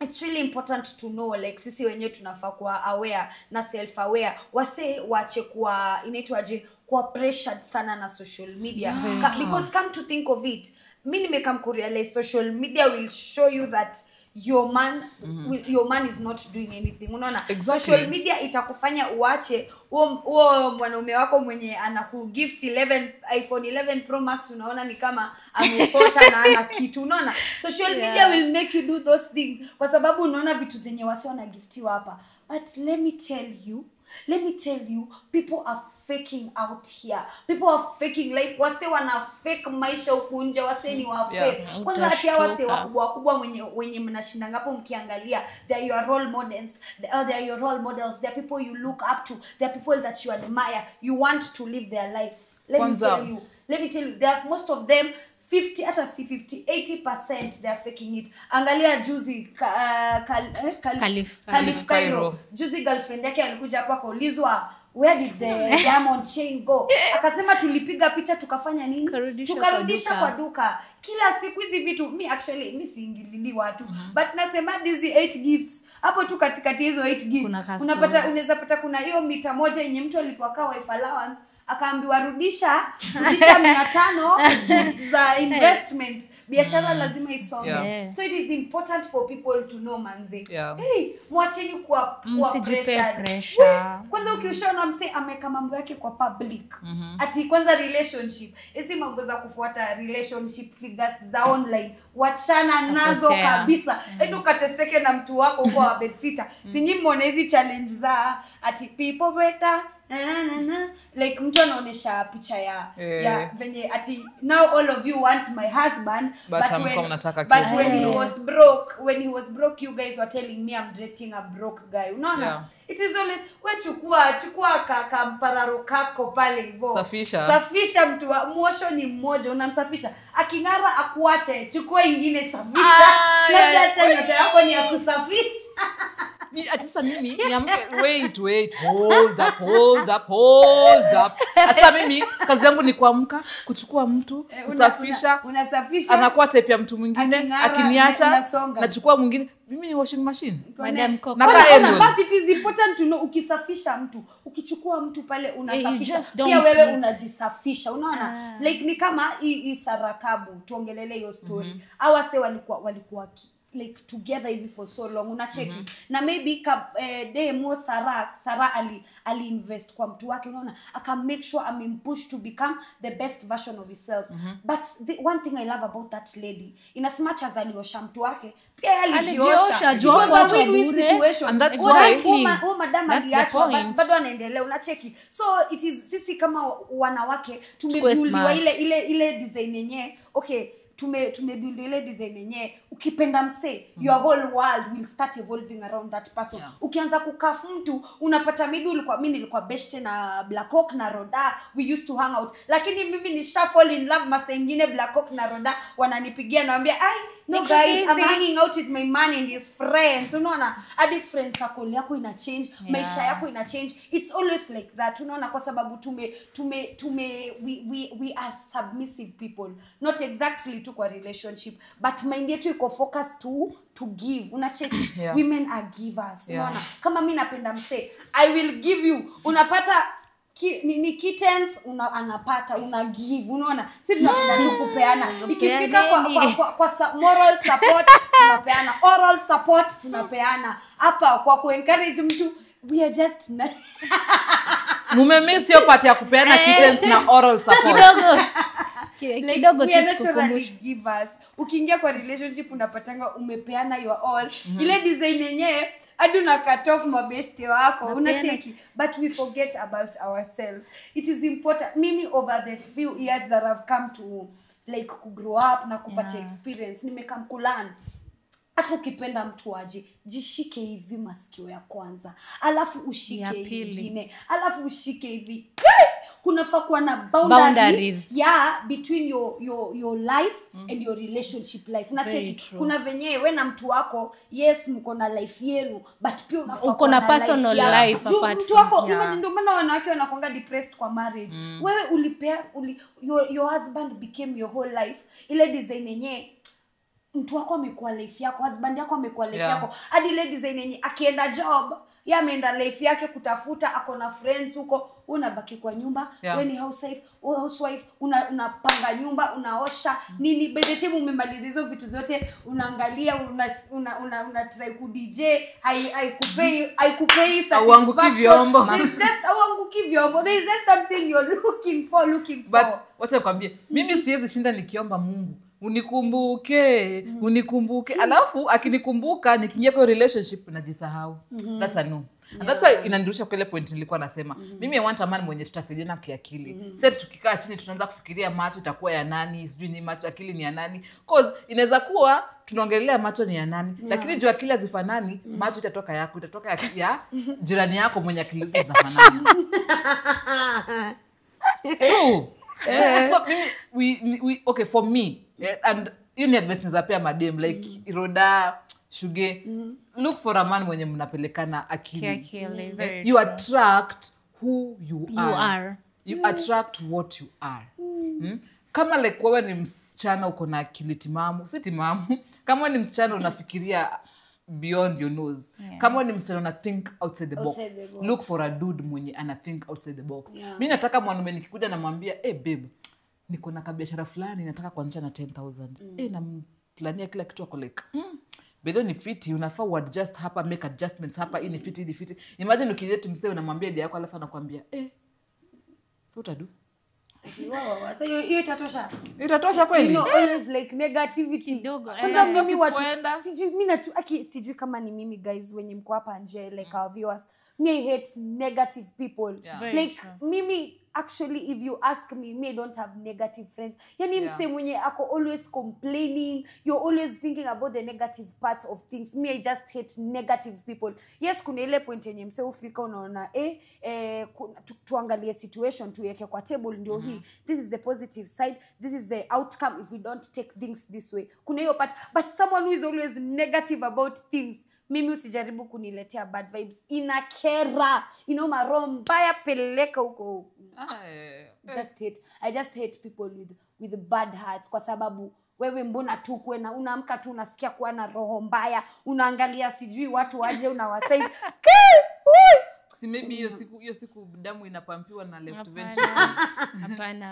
it's really important to know, like sisi wenyewe tunafaa kuwa aware na self aware. Wase wache kuwa, inaitwaje, kuwa pressured sana na social media. Because come to think of it, mi nimekam kurealize social media will show you that your man is not doing anything. Unaona? Exactly. Social media itakufanya uache huo mwanaume wako mwenye anakugift 11 iPhone 11 Pro Max, unaona ni kama amesota na ana kitu. Unaona, social media will make you do those things kwa sababu unaona vitu zenye wase wanagiftiwa hapa. But let me tell you, people are faking out here. People are faking life. Wase wana fake maisha huku nje. Wase ni wa fake. Kwanza hati hawa wase Utashtuka. wakubwa wakubwa wenye mnashinda hapo mkiangalia, they are your role models. They are your role models. They are people you look up to. They are people that you admire. You want to live their life. Let me tell you, let me tell you, they are, most of them, 50, hata si 50, 80%, they are faking it. Angalia juzi ka, Kal, Khalif. Khalif Khalif Cairo. Cairo. Juzi girlfriend yake alikuja hapo akaulizwa, "Where did the diamond chain go?" Akasema, "Tulipiga picha tukafanya nini? Tukarudisha kwa Tukarudisha duka." kwa duka." Kila siku hizi vitu, mi actually mi siingilili watu, but nasema hizi 8 gifts, hapo tu katikati hizo 8 gifts Kuna custom. unapata, unaweza pata kuna hiyo mita moja yenye mtu alipokaa wife allowance. Akaambiwa rudisha 500 za investment. Biashara lazima isonge. Yeah. So it is important for people to know manze. Yeah. Hey, mwacheni kuwa pressure. Kwanza ukiushaona mse ameka mambo yake kwa public. Ati kwanza relationship. Hizi mambo za kufuata relationship figures za online, wachana nazo kabisa. Endo ukateseke na mtu wako kwa bedsitter. Sinyi muone hizi challenge za ati people break na na na like mtu anaonesha picha ya venye ati now all of you want my husband but when he was broke you guys were telling me I'm dating a broke guy. Unaona? Yeah. It is always we chukua kampararo kako pale hivyo. Safisha mtu wa mwosho ni mmoja, unamsafisha. Aking'ara akuache, chukua ingine safisha. Labda hata nyota yako ni ya kusafisha. Ati sasa mimi niamke, wait, hold up. Ati mimi kazi yangu ni kuamka, kuchukua mtu, kusafisha, unasafisha. Anakuwa type ya mtu mwingine, akiniacha, nachukua mwingine. Mimi ni washing machine. Madam Coco. But it is important to know ukisafisha mtu, ukichukua mtu pale unasafisha. Pia wewe unajisafisha, unaona? Like ni kama hii Sarakabu, tuongelele hiyo story. Hawa se walikuwa like together hivi for so long, unacheki. Na maybe demo Sarah ali invest kwa mtu wake, unaona, aka make sure amempush to become the best version of himself. But the one thing I love about that lady, in as much as aliosha mtu wake, pia alijiosha. It was a win-win situation. And that's why madam aliachwa, but bado anaendelea, unacheki. So it is sisi kama wanawake tumebuildiwa ile design yenyewe. Okay, tumebuild ile design yenyewe. Ukipenda mse, your whole world will start evolving around that person. Yeah. Ukianza kukafu mtu, unapata maybe mimi nilikuwa best na Black Hawk na Roda, we used to hang out. Lakini mimi nisha fall in love masa ingine Black Hawk na Roda wananipigia naambia, ai no guys, I'm hanging out with my man and his friends. Unaona, hadi friends circle yako ina change, maisha yako ina change. It's always like that. Unaona, kwa sababu tume we are submissive people. Not exactly to kwa relationship, but mind yetu iko focus to give. Unacheki. Yeah. Women are givers. Yeah. Unaona, kama mimi napenda mse, I will give you. Unapata ni kittens, anapata, una give. Unaona, sisi tunapenda tu kupeana. Ikifika kwa moral support tunapeana, oral support tunapeana. Hapa kwa ku encourage mtu, we are just Mumemiss hiyo part ya kupeana kittens na oral support. Kidogo we are naturally givers. Ukiingia kwa relationship unapatanga umepeana your all. Ile design yenyewe hadi una cut off mabeshte wako, unacheki. But we forget about ourselves. It is important. Mimi over the few years that I've come to like grow up na kupata experience, nimekam kulearn. Hata ukipenda mtu aje, jishike hivi masikio ya kwanza, alafu ushike ingine, alafu ushike hivi. Kunafaa kuwa na boundaries between your life and your relationship life. Unacheki, kuna venye wewe na mtu wako, yes mko na life yenu, but pia unafaa uko na personal life apart. Mtu wako, ndio maana wanawake wanakuanga depressed kwa marriage. Wewe ulipea your husband became your whole life. Ile design yenyewe mtu wako amekuwa life yako, husband yako amekuwa life yako. Hadi ile design yenye akienda job, yeye ameenda life yake kutafuta, ako na friends huko, unabaki kwa nyumba, wewe ni housewife, unapanga nyumba, unaosha, nini. By the time umemaliza hizo vitu zote, unaangalia, una try ku DJ, haikupei satisfaction. Vyombo. There's just hauanguki vyombo. There is just something you're looking for. But wacha nikwambie, mimi siwezi shinda nikiomba Mungu unikumbuke, unikumbuke. Alafu akinikumbuka nikiingia kwa relationship najisahau. That's a no. And that's why inanirudisha kwa ile point nilikuwa nasema. Mimi I want a man mwenye tutasaidiana kiakili. Sasa tukikaa chini tunaanza kufikiria macho itakuwa ya nani, sijui ni macho akili ni ya nani. Cause inaweza kuwa tunaongelea macho ni ya nani, lakini juu akili hazifanani, macho itatoka yako, itatoka ya jirani yako mwenye akili zinafanana. True. So mimi we okay for me, and you need advice nizapea madem like Roda, Shuge, look for a man mwenye mnapelekana akili. You attract who you are. You attract what you are. Kama like wewe ni msichana uko na akili timamu, si timamu. Kama ni msichana unafikiria beyond your nose. Kama ni msichana una think outside the box, Outside the box. Look for a dude mwenye ana think outside the box. Yeah. Mi nataka mwanaume nikikuja namwambia, hey, babe, niko na kabiashara fulani nataka kuanzisha na 10,000. Namplania kila kitu, ako like, bedho ni fiti, unafaa uadjust hapa, make adjustments hapa, hii ni fiti, hii ni fiti. Imagine ukidate msee unamwambia idea yako alafu anakuambia, so utadu? Ati, wa. Sasa hiyo itatosha. Itatosha kweli? You know, always like negativity. Kidogo, Kwanza eh. mimi watu, Isipoenda. sijui mi aki sijui kama ni mimi guys wenye mko hapa nje, like our viewers. Me, I hate negative people. Yeah. Very Like true. mimi actually, if you ask me, me I don't have negative friends. Yani Yeah. mse mwenye ako always complaining, you're always thinking about the negative parts of things. Me, I just hate negative people. Yes, kuna ile point yenye mse ufika unaona tuangalie situation, tuiweke kwa table, ndio hii. This is the positive side, this is the outcome if we don't take things this way. Kuna hiyo part, but someone who is always negative about things, mimi usijaribu kuniletea bad vibes, inakera, inauma, roho mbaya, peleka huko. Just hate, I just hate people with bad hearts, kwa sababu wewe mbona tu kuwe na, unaamka tu unasikia kuwa na roho mbaya, unaangalia sijui watu waje unawasaidia. Si maybe hiyo siku damu inapampiwa na left ventricle. Hapana.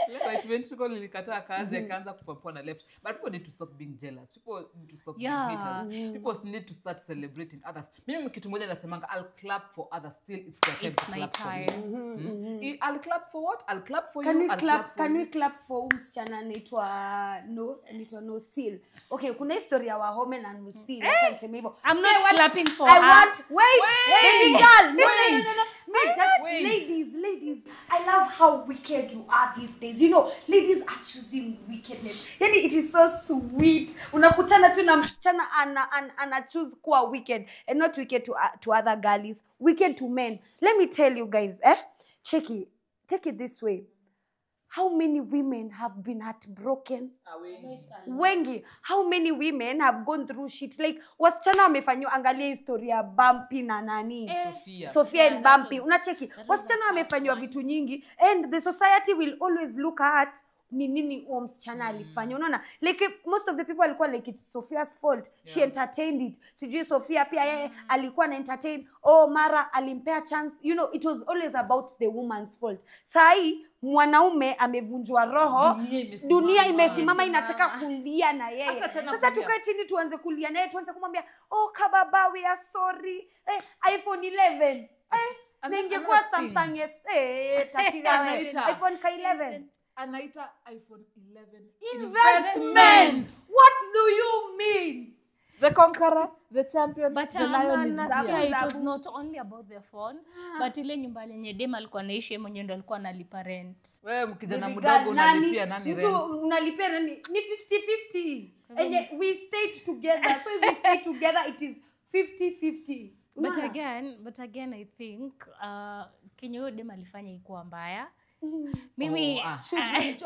Left right ventricle ilikataa kazi, akaanza kupampiwa na left. But people need to stop being jealous. People need to stop being haters. People need to start celebrating others. Mimi kitu moja nasemanga, I'll clap for others still it's their time It's to my clap for me. time. I'll clap for what? I'll clap for Can you. we I'll clap, for can you. we clap for huyu msichana anaitwa No Seal. Okay, kuna historia wa Wahome na No Seal. Acha niseme hivyo. I'm not Hey, clapping for I her. want, wait, baby girl. No, no, no, no, no. Me just Wait. ladies. I love how wicked you are these days. You know, ladies are choosing wickedness. Yani it is so sweet. Unakutana tu na msichana ana choose kuwa wicked, and not wicked to other girlies, wicked to men. Let me tell you guys, check it. Take it this way. How many women have been heartbroken? Wengi. How many women have gone through shit? Like wasichana wamefanywa, angalia historia ya Bumpy na nani? Sophia. Sophia and Yeah, that Bumpy. was- Unacheki. that was Wasichana a tough wamefanywa one. vitu nyingi, and the society will always look at ni nini huo msichana alifanya. Unaona? Like most of the people walikuwa like it's Sophia's fault. She entertained it. Sijui Sophia pia yeye alikuwa na entertain. Oh, mara alimpea chance. You know, it was always about the woman's fault. Sahi mwanaume amevunjwa roho, Dunia imesimama. dunia imesimama inataka kulia na yeye. Hata tena Sasa kulia. tukae chini tuanze kulia naye, tuanze kumwambia, "Oh kababa, we are sorry." iPhone 11. And then Ningekuwa another thing. Samsung S, tatiga wewe. Anaita. iPhone ka 11. Anaita iPhone 11 Investment. What do you mean? The conqueror, the champion, But the lion is nasikia here. it was not only about the phone, but ile nyumba lenye dem alikuwa anaishi, yeye mwenyewe ndo alikuwa analipa rent. Wewe kijana Baby mdogo girl, unalipia nani mtu rent? unalipia nani? Ni 50-50. Enye we stayed together. So if we stay together it is 50-50. But Unaona? again I think kenye huyo dem alifanya ikuwa mbaya. Mimi Oh, ah.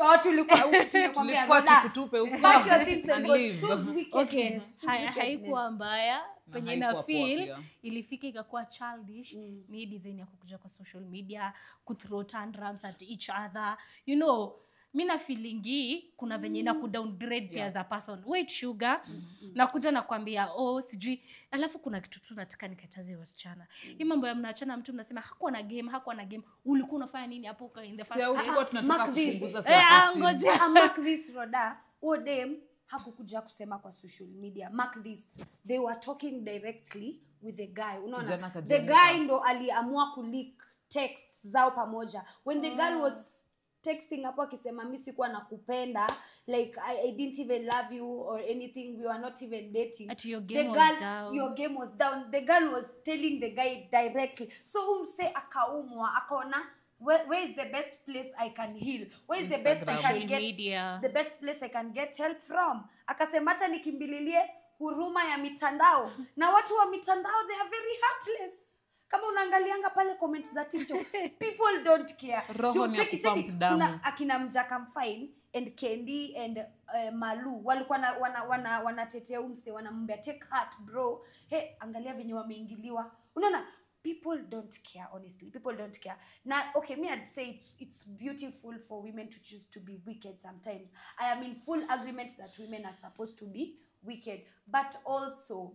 Oh, tulikuwa tulikwambia Tulikuwa Roda, tukutupe huko pack your things and and go. leave. Choose wickedness. okay, Choose wickedness. haikuwa mbaya penye na haikuwa poa feel pia. ilifika ikakuwa childish. Ni hii design ya kukuja kwa social media kuthrow tantrums at each other, you know. Mi na feelingi kuna venye ina kudowngrade pia as a person. Wait, sugar, nakuja nakwambia, oh sijui. Alafu kuna kitu tu nataka nikataze wasichana. Hii mambo ya mnaachana mtu mnasema hakuwa na game, hakuwa na game. Ulikuwa unafanya nini hapo in the first Si tulikuwa tunataka Mark this. kupunguza Eh, self-esteem. ngoja. Mark this, Roda. Huo dem hakukuja kusema kwa social media. Mark this. They were talking directly with the guy. Unaona? Kijana The kajianika. guy ndo aliamua kuleak text zao pamoja. When the girl was texting hapo akisema mi sikuwa nakupenda, like I didn't even love you or anything, we were not even dating. Ati your The game was girl, down. Your game was down. The girl was telling the guy directly. So umse akaumwa, akaona where is the best place I can heal? Where is the best I Instagram. can Social get media. the best place I can get help from? Akasema acha nikimbililie huruma ya mitandao. Na watu wa mitandao, they are very heartless. Kama unaangalianga pale comments za TikTok, people don't care. Roho ni ya Cheki, kupump cheki, damu. kuna akina Mjaka Mfine and Kendi and Malu walikuwa wanatetea umse, wanamwambia take heart bro. Hey, angalia venye wameingiliwa. Unaona, people don't care, honestly. People don't care. Na okay, me I'd say it's beautiful for women to choose to be wicked sometimes. I am in full agreement that women are supposed to be wicked, but also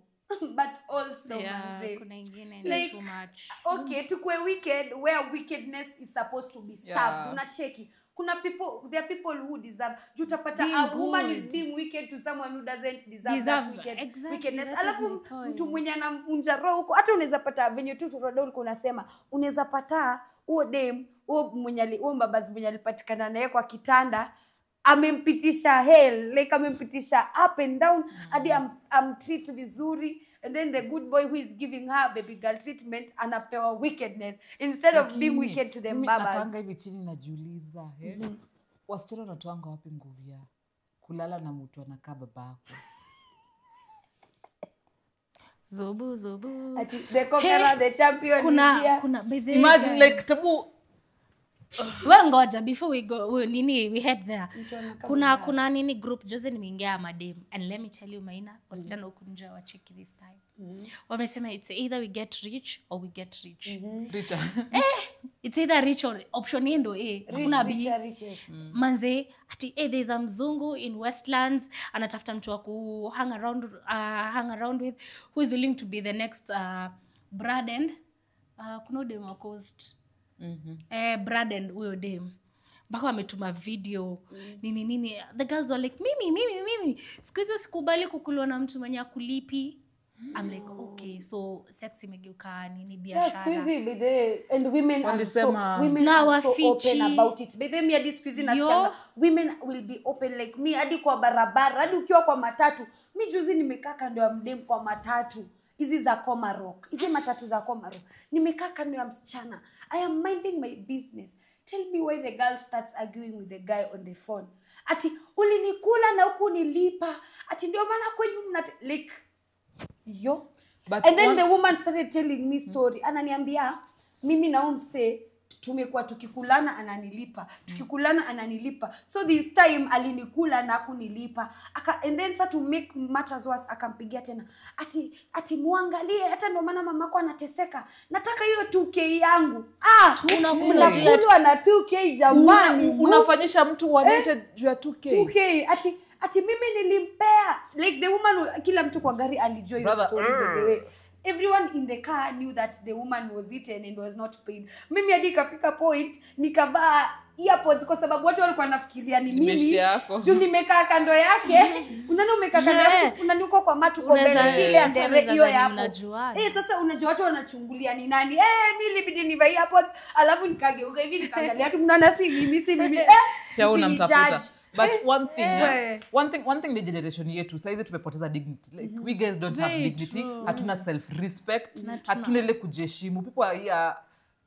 Yeah, manze. kuna ingine ni Like, too much. Okay, tukue wicked where wickedness is supposed to be served. Yeah. Unacheki kuna people, there are people who deserve. Juu utapata Being a woman is good. being wicked to someone who doesn't deserve Deserve, that wicked, exactly, wickedness. that is Alafu my point. mtu mwenye anamvunja roho huko, hata unaweza pata venye tu Roda ulikuwa unasema, unaweza pata huo dem, huo mwenye huo mbabazi mwenye alipatikana naye kwa kitanda amempitisha hell, like amempitisha up and down hadi amtreat vizuri, and then the good boy who is giving her baby girl treatment anapewa wickedness instead of being Lakini, wicked to the mimi babas. nakaanga hivi chini najiuliza, wasichana wanatoanga wapi nguvu ya kulala na mtu anakaa babako? Zubu, zubu. Ati, the conqueror, the champion is here. Kuna by the way, Imagine guys. like tabu We ngoja before we go, we, nini, we head there. Kuna nini group juzi nimeingia madem, and let me tell you Maina, wasichana huku nje wacheki this time. Wamesema it's either we get rich or we get rich. Richa. It's either rich or option A ndo A. Rich, Hakuna B. richer, richest. Manze ati there's a mzungu in Westlands anatafuta mtu wa ku hang around with who is willing to be the next Brad and kuna dem wa Coast. Brad and huyo dem mpaka wametuma video nini nini, the girls were like mimi siku hizo sikubali kukuliwa na mtu mwenye akulipi. I'm like okay, so sex imegeuka nini Yeah, biashara. siku hizi by the way, and women are so, Walisema- women Na are so wafichi. open about it. By the way, mi hadi siku hizi nasikianga women will be open like me hadi kwa barabara, hadi ukiwa kwa matatu. Mi juzi nimekaa kando ya mdem kwa matatu hizi za Komarok, hizi matatu za Komarok. Nimekaa kando ya msichana. I am minding my business. Tell me why the girl starts arguing with the guy on the phone. Ati ulinikula na huku nilipa. Ati ndio maana kwenyu mna like yo. But And then the woman started telling me story. Ananiambia mimi na huyu msee tumekuwa tukikulana ananilipa, tukikulana ananilipa, so this time alinikula na kunilipa. And then sa to make matters worse akampigia tena ati muangalie, hata ndio maana mamako anateseka, nataka hiyo 2K yangu. Unakula juu ya Mnakulwa na 2K jamani. Unafanyisha mtu wanete juu ya 2K. 2K ati mimi nilimpea. Like the woman, kila mtu kwa gari alijua hiyo Brother, story by the way. Everyone in the car knew that the woman was eaten and was not paid. Mimi hadi ikafika point nikavaa earpods kwa sababu watu walikuwa wanafikiria ni mimi Nimeshtia yako. juu nimekaa kando yake. Unaona umekaa kando yake, unaniuko kwa matu kwa mbele ile ya Mtu ndere anaweza hiyo dhani ya hapo. mnajuana. Sasa unajua watu wanachungulia ni nani. Mimi ilibidi nivae earpods alafu nikageuka hivi nikaangalia tu, mnaona si mimi, si mimi. Pia unamtafuta. Msinijudge. But one thing ni generation yetu saizi tumepoteza dignity. Like we guys don't have Very dignity. true. Hatuna self respect, hatuna ile kujiheshimu. People are here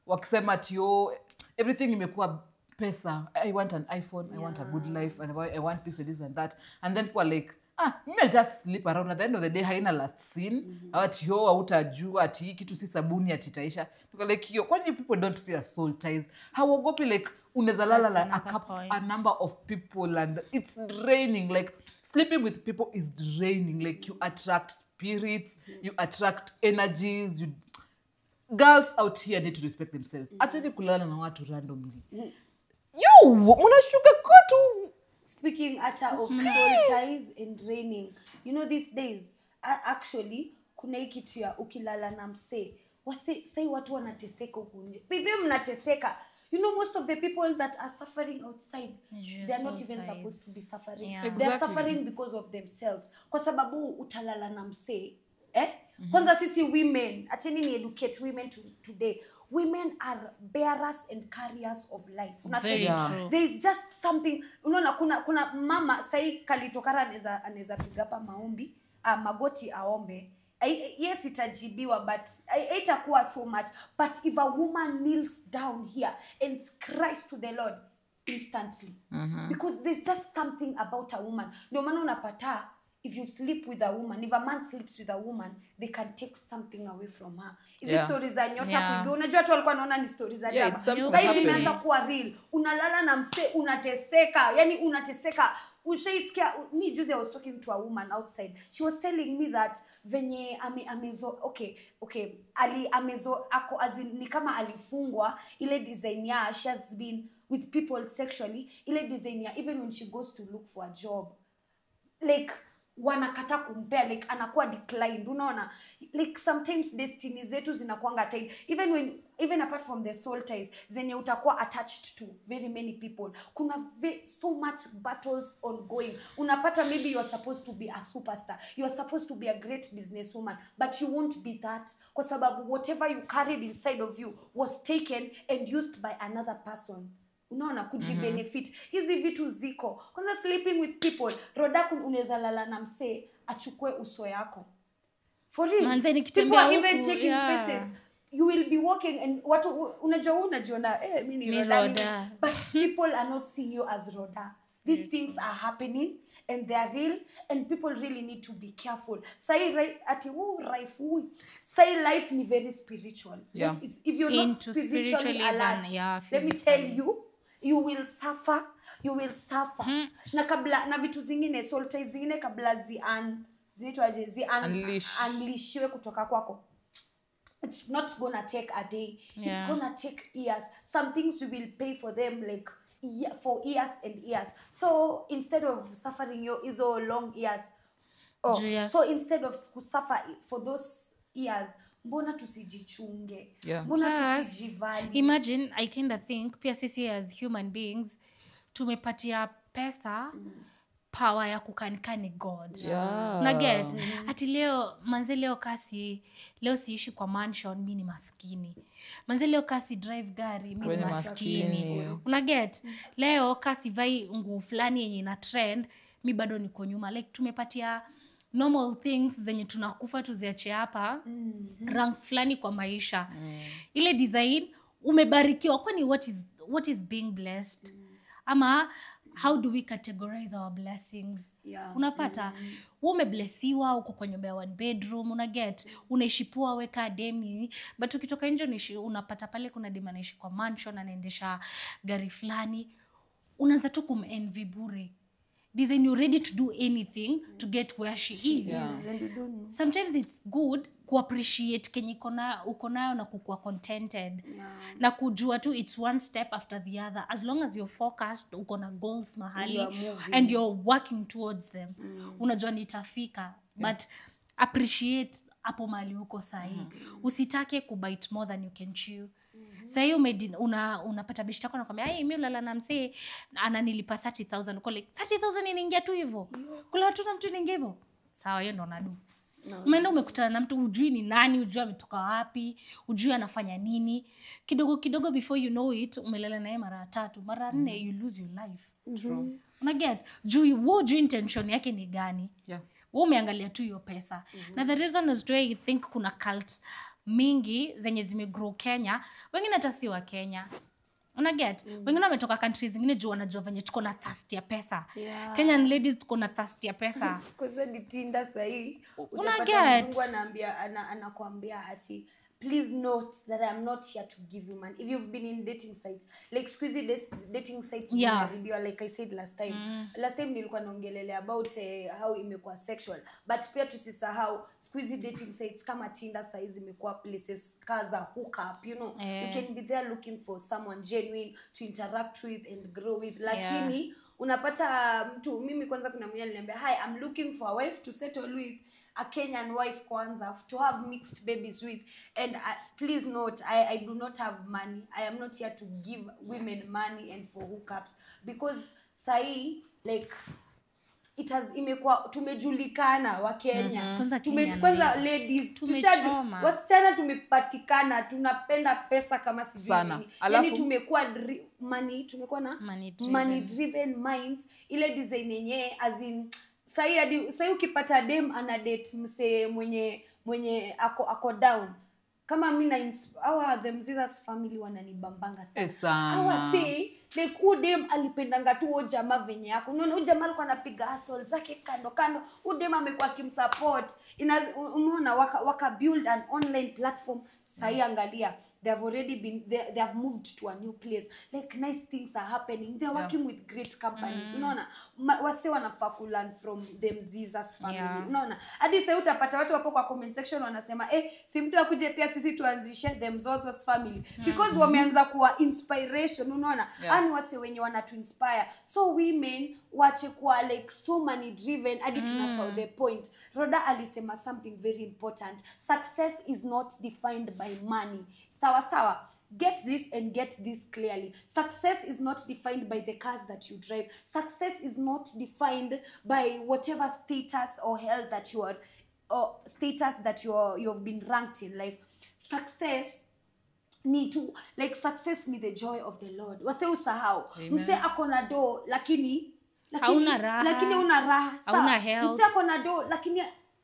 wakisema ati oh, everything imekuwa pesa. I want an iPhone, I want a good life, and I want this and this and that, and then people are like, mimi I'll just sleep around. At the end of the day haina last seen. Ati yo hautajua ati hii kitu si sabuni ati itaisha. Tuko like yo, kwani people don't fear soul ties? Hauogopi like unaweza lala That's like another a point. number of people and it's draining. Like sleeping with people is draining. Like you attract spirits, you attract energies. You girls out here need to respect themselves. Acheni kulala na watu randomly. Yo, mnashuka kotu. Speaking ata of soul ties and draining, you know these days actually kuna hii kitu ya ukilala na msee wase sai watu wanateseka huku nje. Bidhi mnateseka. You know most of the people that are suffering outside, Juu ya they are not soul even ties. supposed to be suffering. Yeah. They are Exactly. suffering because of themselves. Kwa sababu utalala na msee, Kwanza sisi women, acheni ni educate women today. Women are bearers and carriers of life. Unacheki? Very Yeah. true. There is just something, unaona kuna mama sahi kalitokara anaweza piga hapa maombi, magoti aombe. Yes itajibiwa but haitakuwa so much, but if a woman kneels down here and cries to the Lord instantly, because there's just something about a woman. Ndio maana unapata if you sleep with a woman, if a man sleeps with a woman, they can take something away from her. Hizi stories za nyota kuibiwa, unajua watu walikuwa wanaona ni stories za Yeah, jaba. it's something Sasa hivi happening. imeanza kuwa real. Unalala na msee unateseka, yani unateseka. Ushaisikia mi juzi I was talking to a woman outside. She was telling me that venye amezo okay ali amezo ako as in, ni kama alifungwa ile design ya she has been with people sexually, ile design ya even when she goes to look for a job, like Wanakata kumpea, like anakuwa declined, unaona? Like sometimes destiny zetu zinakuanga tied, even apart from the soul ties zenye utakuwa attached to very many people. Kuna so much battles ongoing. Unapata maybe you are supposed to be a superstar, you are supposed to be a great businesswoman, but you won't be that kwa sababu whatever you carried inside of you was taken and used by another person. Unaona, kujibenefit. Hizi vitu ziko. Kwanza sleeping with people, Roda, unaweza lala na msee achukue uso yako. For real. Manze, People nikitembea are even huku, taking faces. You will be walking and watu unajua unajiona, mi ni Mi Roda, Roda. But people are not seeing you as Roda. These things are happening and they are real and people really need to be careful. Sai ati sai life ni very spiritual. Yeah. Life is, if you're not Into spiritually spiritually alert, than, yeah, let me tell physically. you, you will suffer. You will suffer. Na kabla na vitu zingine, soul ties zingine kabla zinaitwaje? Unleash. Unleashiwe kutoka kwako. It's not gonna take a day. It's gonna take years. Some things we will pay for them like for years and years. So instead of suffering your hizo long years, so instead of kusuffer for those years, mbona tusijichunge? Yeah. Mbona Plus, tusijivalue? imagine, I kinda think pia sisi as human beings tumepatia pesa power ya kukanikani God. Yeah. Una get? Ati leo manze, leo kasi leo siishi kwa mansion, mi ni maskini. Manze leo kasi drive gari, mi We ni ni maskini. maskini. Una get? Leo kasi vai nguo fulani yenye ina trend, mi bado niko nyuma. Like tumepatia normal things zenye tunakufa tuziache hapa, rank fulani kwa maisha. Ile design umebarikiwa, kwani what is being blessed? Ama how do we categorize our blessings? Yeah. Unapata wewe umeblessiwa, uko kwa nyumba ya one bedroom, una get, unaishi poa, weka demi, but ukitoka nje unapata pale kuna demi anaishi kwa mansion, anaendesha gari fulani, unaanza tu kumenvy bure. Design, you're ready to do anything to get where she is. Yeah. Sometimes it's good kuappreciate kenye uko nayo na kukuwa contented. Na kujua tu it's one step after the other. As long as you're focused, uko na goals mahali You are moving. and you're working towards them. Unajua nitafika. But appreciate hapo mahali uko sahi. Usitake kubite more than you can chew. Sahi unapata beshte yako anakuambia, "Ai, mimi ulala na msee ananilipa 30,000." Uko like 30,000 inaingia tu hivyo. Kula tu na mtu inaingia hivyo. Sawa, hiyo ndo nadu. Umeenda umekutana na mtu hujui ni nani, hujui ametoka wapi, hujui anafanya nini. Kidogo kidogo before you know it umelala naye mara 3, mara 4, you lose your life. True. Una get? Juu wewe hujui intention yake ni gani. Yeah. Wewe umeangalia tu hiyo pesa. Na the reason is why I think kuna cult mingi zenye zimegrow Kenya, wengine hata si wa Kenya. Una get? Wengine wametoka countries zingine juu wanajua venye tuko na thirst ya pesa. Yeah. Kenyan ladies tuko na thirst ya pesa. Kwanza ni Tinder sahi. Una Utapata get? mzungu anakuambia ati please note that I am not here to give you money. If you've been in dating sites, like squeezy dating sites, zimeharibiwa, like I said last time. Last time nilikuwa naongelelea about how imekuwa sexual, but pia tusisahau squeezy dating sites kama Tinder size zimekuwa places kaza hook up, you know. You can be there looking for someone genuine to interact with and grow with. Lakini unapata mtu, mimi kwanza kuna mwenye aliniambia, hi, I'm looking for a wife to settle with, a Kenyan wife kwanza, to have mixed babies with, and please note, I do not have money. I am not here to give women money and for hookups, because sahi like it has imekuwa tumejulikana wa Kenya. Kwanza Kenya Kwanza ladies, Tumechoma. wasichana tumepatikana, tunapenda pesa kama sijui Sana. nini. Alafu Yaani tumekuwa money, tumekuwa na Money driven. money driven minds. Ile design yenyewe as in sahi hadi sahi ukipata dem ana date msee mwenye ako down. Kama mimi na our the Mzizas family wananibambanga sana. Sana. Hawa si like huyu dem alipendanga tu huyo jamaa venye yako. Unaona huyu jamaa alikuwa anapiga hustle zake kando kando. Huyu dem amekuwa akimsupport. Umeona waka build an online platform. Sahi angalia They have already been they have moved to a new place. Like nice things are happening. They're working with great companies. Unaona? Wase wanafaa ku learn from them Jesus family. Unaona? Hadi sasa utapata watu hapo kwa comment section wanasema si mtu akuje pia sisi tuanzishe them Zozos family because wameanza kuwa inspiration, unaona? Yani wase wenye wanatu inspire. So women wache kuwa like so money driven hadi tunasahau the point. Rhoda alisema something very important. Success is not defined by money. Sawa sawa. Get this and get this clearly. Success is not defined by the cars that you drive. Success is not defined by whatever status or health that you are, or status that you've been ranked in life. Success ni to like success ni the joy of the Lord. Wase usahau. Mse akona do lakini hauna raha. Lakini una raha. Hauna health. Mse akona do lakini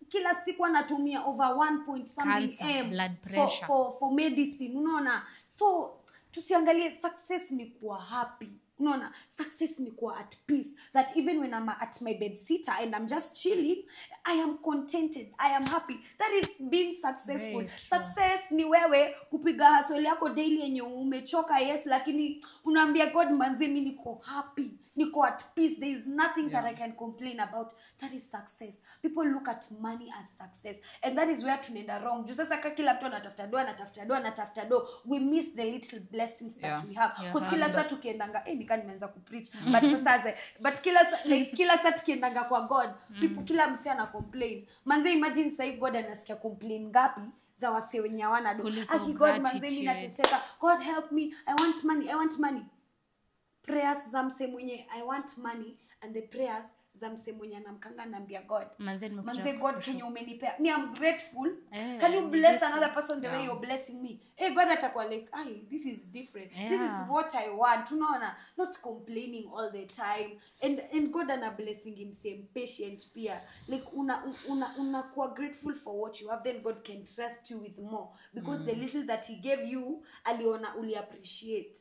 kila siku anatumia over 1 point something M blood pressure for medicine, unaona? So tusiangalie success ni kuwa happy, unaona? Success ni kuwa at peace, that even when I'm at my bed sitter and I'm just chilling, I am contented, I am happy. That is being successful. Success ni wewe kupiga hustle yako daily yenye umechoka, yes, lakini unaambia God, manze mimi niko happy, niko at peace, there is nothing that I can complain about. That is success. People look at money as success, and that is where tunaenda wrong. Juu sasa kila mtu anatafuta do, anatafuta do, anatafuta do, we miss the little blessings that we have. Because kila saa tukiendanga, nika nimeanza kupreach, but sasa but kila like kila saa tukiendanga kwa God, people kila mse ana complain. Manze imagine sasa God anasikia complain ngapi za wase wenye hawana do. Aki God, manze mimi nateseka, God help me, I want money, I want money. Prayers za mse mwenye I want money and the prayers za mse mwenye anamkanga naambia God, manze God kenye umenipea me, I'm grateful. Can you bless another person the way you're blessing me? God atakuwa like, ai, this is different. This is what I want, unaona? Not complaining all the time. And God ana blessing him same patient pia. Like una kuwa grateful for what you have, then God can trust you with more because the little that he gave you aliona uli appreciate.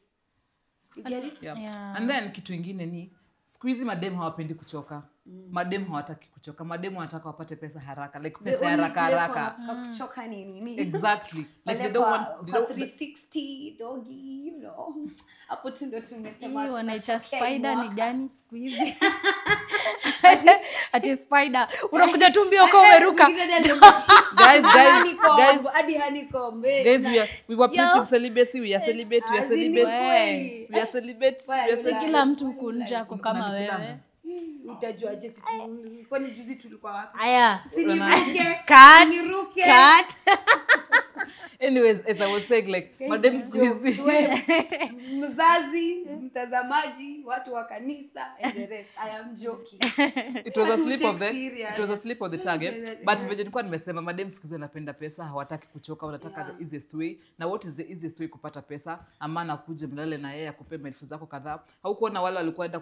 You get it? Yeah. And then kitu ingine ni siku hizi madem hawapendi kuchoka. Madem hawataki kuchoka. Madem wanataka wapate pesa haraka. Like pesa haraka haraka. Kuchoka ni nini? Exactly. Like they don't want 360 doggy, you know. Hapo tu ndio tumesema wanaita spider ni gani siku hizi? Ati spider unakuja tu mbio kwa umeruka. Guys, hadi honeycomb. Guys, we were preaching celibacy, we are celibate, we are celibate. We are celibate. Kila mtu kunja kwa kama wewe. Utajua je kwani juzi tulikuwa wapi? Aya. Siniruke. Cut. Cut. Anyways, as I was saying, like madam squeezy. Mzazi, mtazamaji, watu wa kanisa and the rest. I am joking. It was a slip of the it was a slip of the tongue. But venye nilikuwa nimesema madam squeezy wanapenda pesa, hawataki kuchoka, wanataka the easiest way. Na what is the easiest way kupata pesa? Amana kuje mlale na yeye akupe maelfu zako kadhaa. Haukuona wale walikuwa enda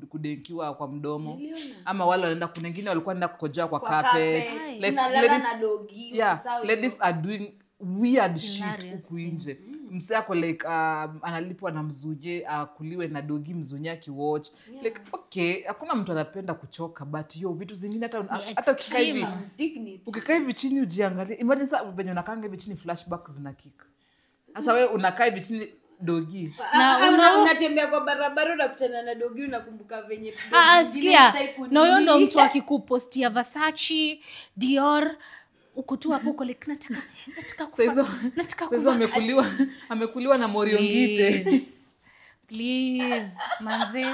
kudenkiwa kwa mdomo ama wale wanaenda kuna wengine walikuwa wanaenda kukojoa kwa carpet. Like ladies, doggy, ladies are doing weird shit huku nje. Mse ako like analipwa na mzuje, akuliwe na dogi mzunye akiwatch. Like okay, hakuna mtu anapenda kuchoka, but yo vitu zingine hata ukikaa hivi ukikaa hivi chini ujiangalie. Imagine sasa venye unakaanga hivi chini flashbacks zina kick. Sasa wewe unakaa hivi chini dogi. Na unatembea kwa barabara unakutana na dogi unakumbuka venye dogi. Na huyo ndo mtu akikupostia Versace, Dior, uko tu hapo uko like nataka kufa. Nataka kufa. Amekuliwa na Moriongite. Please, manze.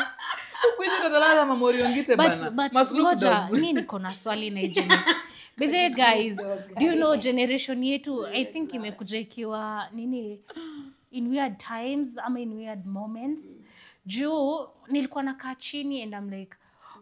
Ukuje ndalala na Moriongite bana. But ngoja, mimi niko na swali na ijeni. But there guys, do you know generation yetu I think imekuja ikiwa nini in weird times ama in weird moments. Juu nilikuwa nakaa chini and I'm like,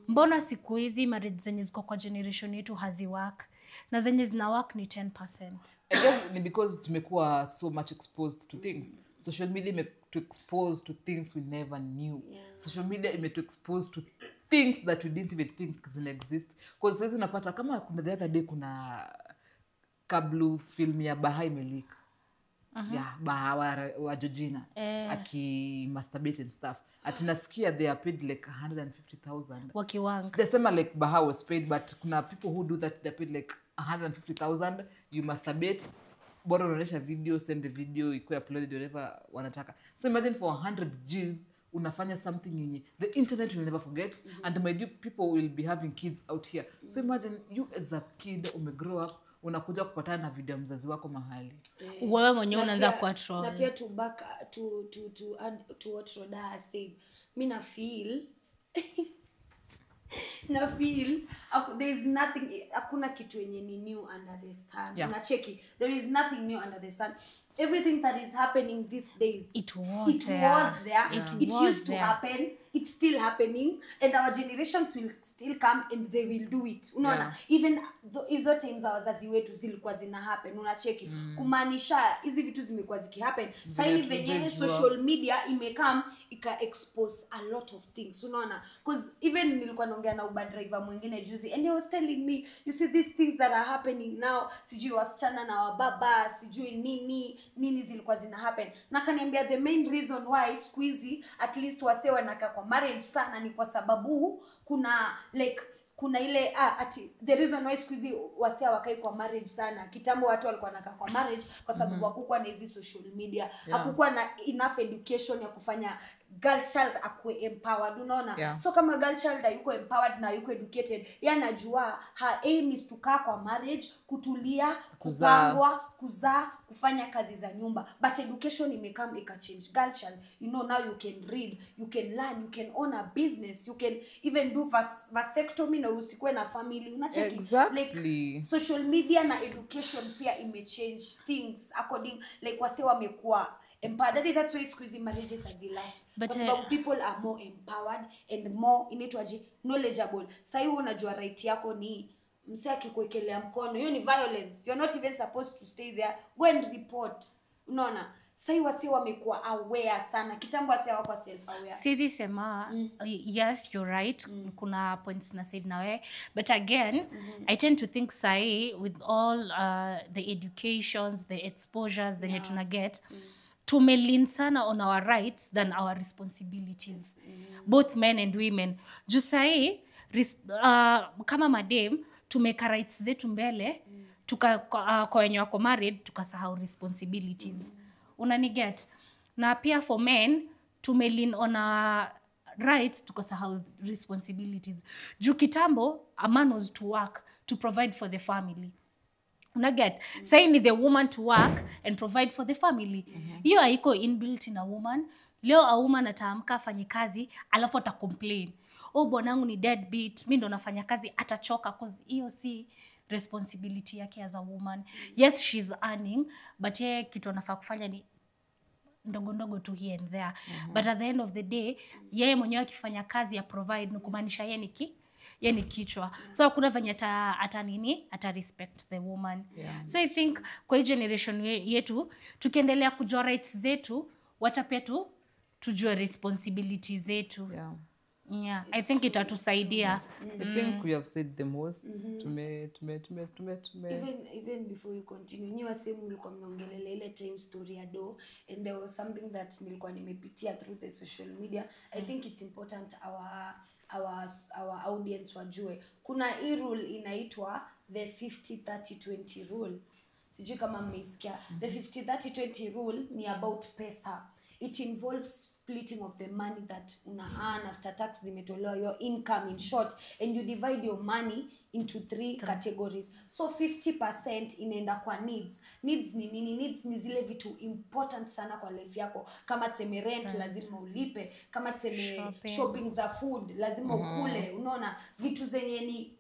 mbona siku hizi marriage zenye ziko kwa generation yetu haziwork na zenye zina work ni 10%. I guess ni because tumekuwa so much exposed to things. Social media imetu expose to things we never knew. Social media imetu expose to things that we didn't even think zina exist. Because sasa unapata kama kuna the other day kuna kablu film ya Baha imeleak. Yeah, Baha wa Georgina aki masturbate and stuff. Ati nasikia they are paid like 150,000. Wakiwanga. Sijasema like Baha was paid, but kuna people who do that, they are paid like 150,000. You masturbate, Bora unaonyesha video, send the video, ikuwe uploaded wherever wanataka. So imagine for 100 Gs unafanya something yenye the internet will never forget, and my dear, people will be having kids out here. So imagine you as a kid umegrow up, unakuja kupatana na video ya mzazi wako mahali. Wewe mwenyewe Na unaanza pia- kuwa na troll. pia to back to add to what Roda has said, mi na feel there is nothing, hakuna kitu yenye ni new under the sun. Unacheki, there is nothing new under the sun. Everything that is happening these days, It was it there. was there. It It was used to there. happen. It's still happening, and our generations will still come and they will do it, unaona? Even hizo time za wazazi wetu zilikuwa zina happen, unacheki? Kumaanisha hizi vitu zimekuwa zikihappen. Sahii venye hatujajua. social media imekam ika expose a lot of things, unaona? 'Cause even nilikuwa naongea na Uber driver mwingine juzi and he was telling me, "You see these things that are happening now, sijui wasichana na wababa, sijui nini nini zilikuwa zina happen." Na kaniambia the main reason why siku hizi at least wasee wanakaa kwa marriage sana ni kwa sababu kuna like kuna ile ati the reason why siku hizi wasee hawakai kwa marriage sana, kitambo watu walikuwa wanakaa kwa marriage kwa sababu hakukuwa na hizi social media, hakukuwa na enough education ya kufanya girl child akuwe empowered, unaona? So kama girl child hayuko empowered na hayuko educated, ye anajua her aim is to kaa kwa marriage, kutulia, Kuzaa. kupangwa, kuzaa, kufanya kazi za nyumba. But education imekam ikachange girl child. You know, now you can read, you can learn, you can own a business, you can even do vasectomy na usikuwe na family, unacheki? Like, social media na education pia imechange things according, like wase wamekuwa empowered. Hadi that's why siku hizi marriages hazilast, But, kwa sababu people are more empowered and more, inaitwaje, knowledgeable. Sahii wewe unajua right yako ni msee akikuekelea mkono, hiyo ni violence, you're not even supposed to stay there, go and report, unaona? Sahii wasee wamekuwa aware sana. Kitambo wasee hawakuwa self aware. Siwezi sema. Yes, you're right. Kuna points na said nawe, but again, I tend to think sahi with all the educations, the exposures zenye tuna get, tumelean sana on our rights than our responsibilities, both men and women, juu sahii kama madem tumeka rights zetu mbele, kwa wenye wako married tukasahau responsibilities, unaniget? Na pia for men tumelean on our rights, tukasahau responsibilities, juu kitambo a man was to work to provide for the family, unaget? Sai ni the woman to work and provide for the family. Hiyo haiko inbuilt in a woman. Leo a woman ataamka afanye kazi, alafu atacomplain, "Oh, bwanangu ni deadbeat, mi ndo nafanya kazi." Atachoka 'cause hiyo si responsibility yake as a woman. Yes, she's earning, but yeye kitu anafaa kufanya ni ndogo ndogo tu here and there. But at the end of the day, yeye mwenyewe akifanya kazi ya provide ni kumaanisha ye ni kichwa, so hakuna venye ata nini, ata respect the woman. So I think kwa hii generation yetu, tukiendelea kujua rights zetu, wacha pia tujue responsibility zetu. Yeah, I think itatusaidia. I think we have said the most. Tume tume tume tume tume Even before you continue, nyi wasee mlikuwa mnaongelelea ile time story ya do, and there was something that nilikuwa nimepitia through the social media. I think it's important our audience wajue kuna hii rule inaitwa the 50 30 20 rule. Sijui kama mmeisikia. The 50 30 20 rule ni about pesa. It involves splitting of the money that una earn after tax zimetolewa, your income in short, and you divide your money into three categories. So 50% inaenda kwa needs. Needs ni nini? Needs ni zile vitu important sana kwa life yako, kama tuseme rent, lazima ulipe, kama tuseme Shopping. Shopping za food, lazima ukule, unaona? Vitu zenye ni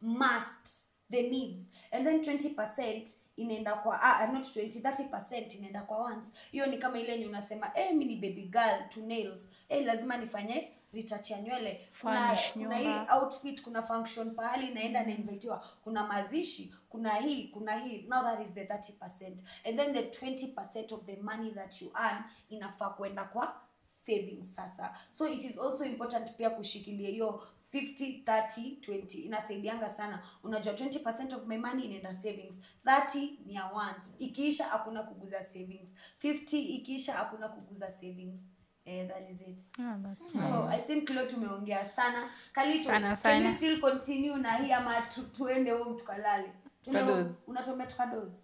must, the needs. And then 20% inaenda kwa not 20, 30% inaenda kwa wants. Hiyo ni kama ile yenye unasema, "Eh, mi ni baby girl to nails, eh, lazima nifanye retouch ya nywele, kuna, Furnish kuna hii nyumba. outfit, kuna function pahali naenda nainvitiwa, kuna mazishi, kuna hii, kuna hii." Now that is the 30%. And then the 20% of the money that you earn inafaa kwenda kwa savings sasa. So it is also important pia kushikilia hiyo 50 30 20. Inasaidianga sana. Unajua 20% of my money inaenda savings, 30 ni ya wants, ikiisha hakuna kuguza savings, 50 ikiisha hakuna kuguza savings. Eh, that is it. Ah, that's So I think leo tumeongea sana. Kalito, Sana, can sana. we still continue na hii ama tuende home tukalale? Tuende home. Tukadoze. Unatuambia tukadoze?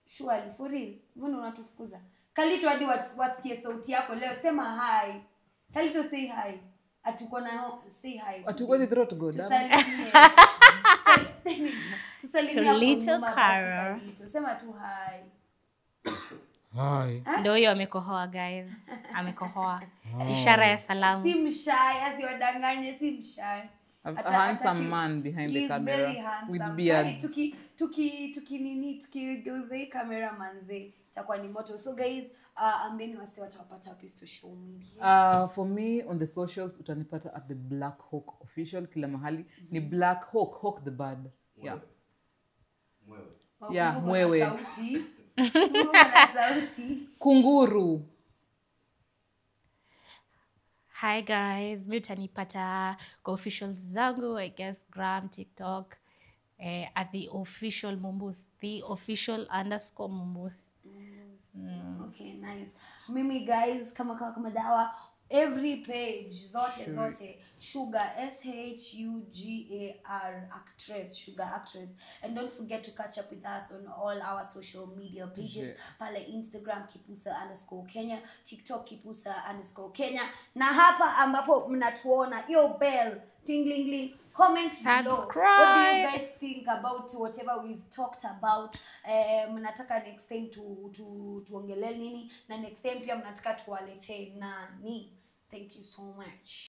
Surely for real. Mbona unatufukuza? Kalito hadi wasikie sauti yako leo, sema hi. Kalito say hi. Atuko na say hi. Atuko ni throat god. Tusalimie. Tusalimie Kalito Kara. Sema tu hi. Hi. Ndio huyo amekohoa guys. Amekohoa. Ishara ya salamu. Si mshy, asiwadanganye, si mshy. A handsome man behind the camera with beards. Tukigeuza hii kamera manze itakuwa ni moto. So guys, ambeni wase watawapata wapi social media? For me on the socials utanipata at the Black Hawk Official kila mahali. Ni Black Hawk, Hawk the bird. Yeah. Yeah, mwewe. Sauti. Kunguru. Hi guys, mi utanipata kwa officials zangu, I guess Gram, TikTok, at the official Mumbus, the official _ Mumbus. Okay, nice. Mimi guys, kama dawa, every page, zote, Sugar, SHUGAR, actress, Sugar actress. And don't forget to catch up with us on all our social media pages. Yeah. Pale Instagram, Kipusa_Kenya, TikTok, Kipusa_Kenya. Na hapa ambapo mnatuona, yo bell, tinglingling, comment below. Subscribe. What do you guys think about whatever we've talked about? Mnataka next time tuongelee nini? Na next time pia mnataka tuwaletee nani? Thank you so much.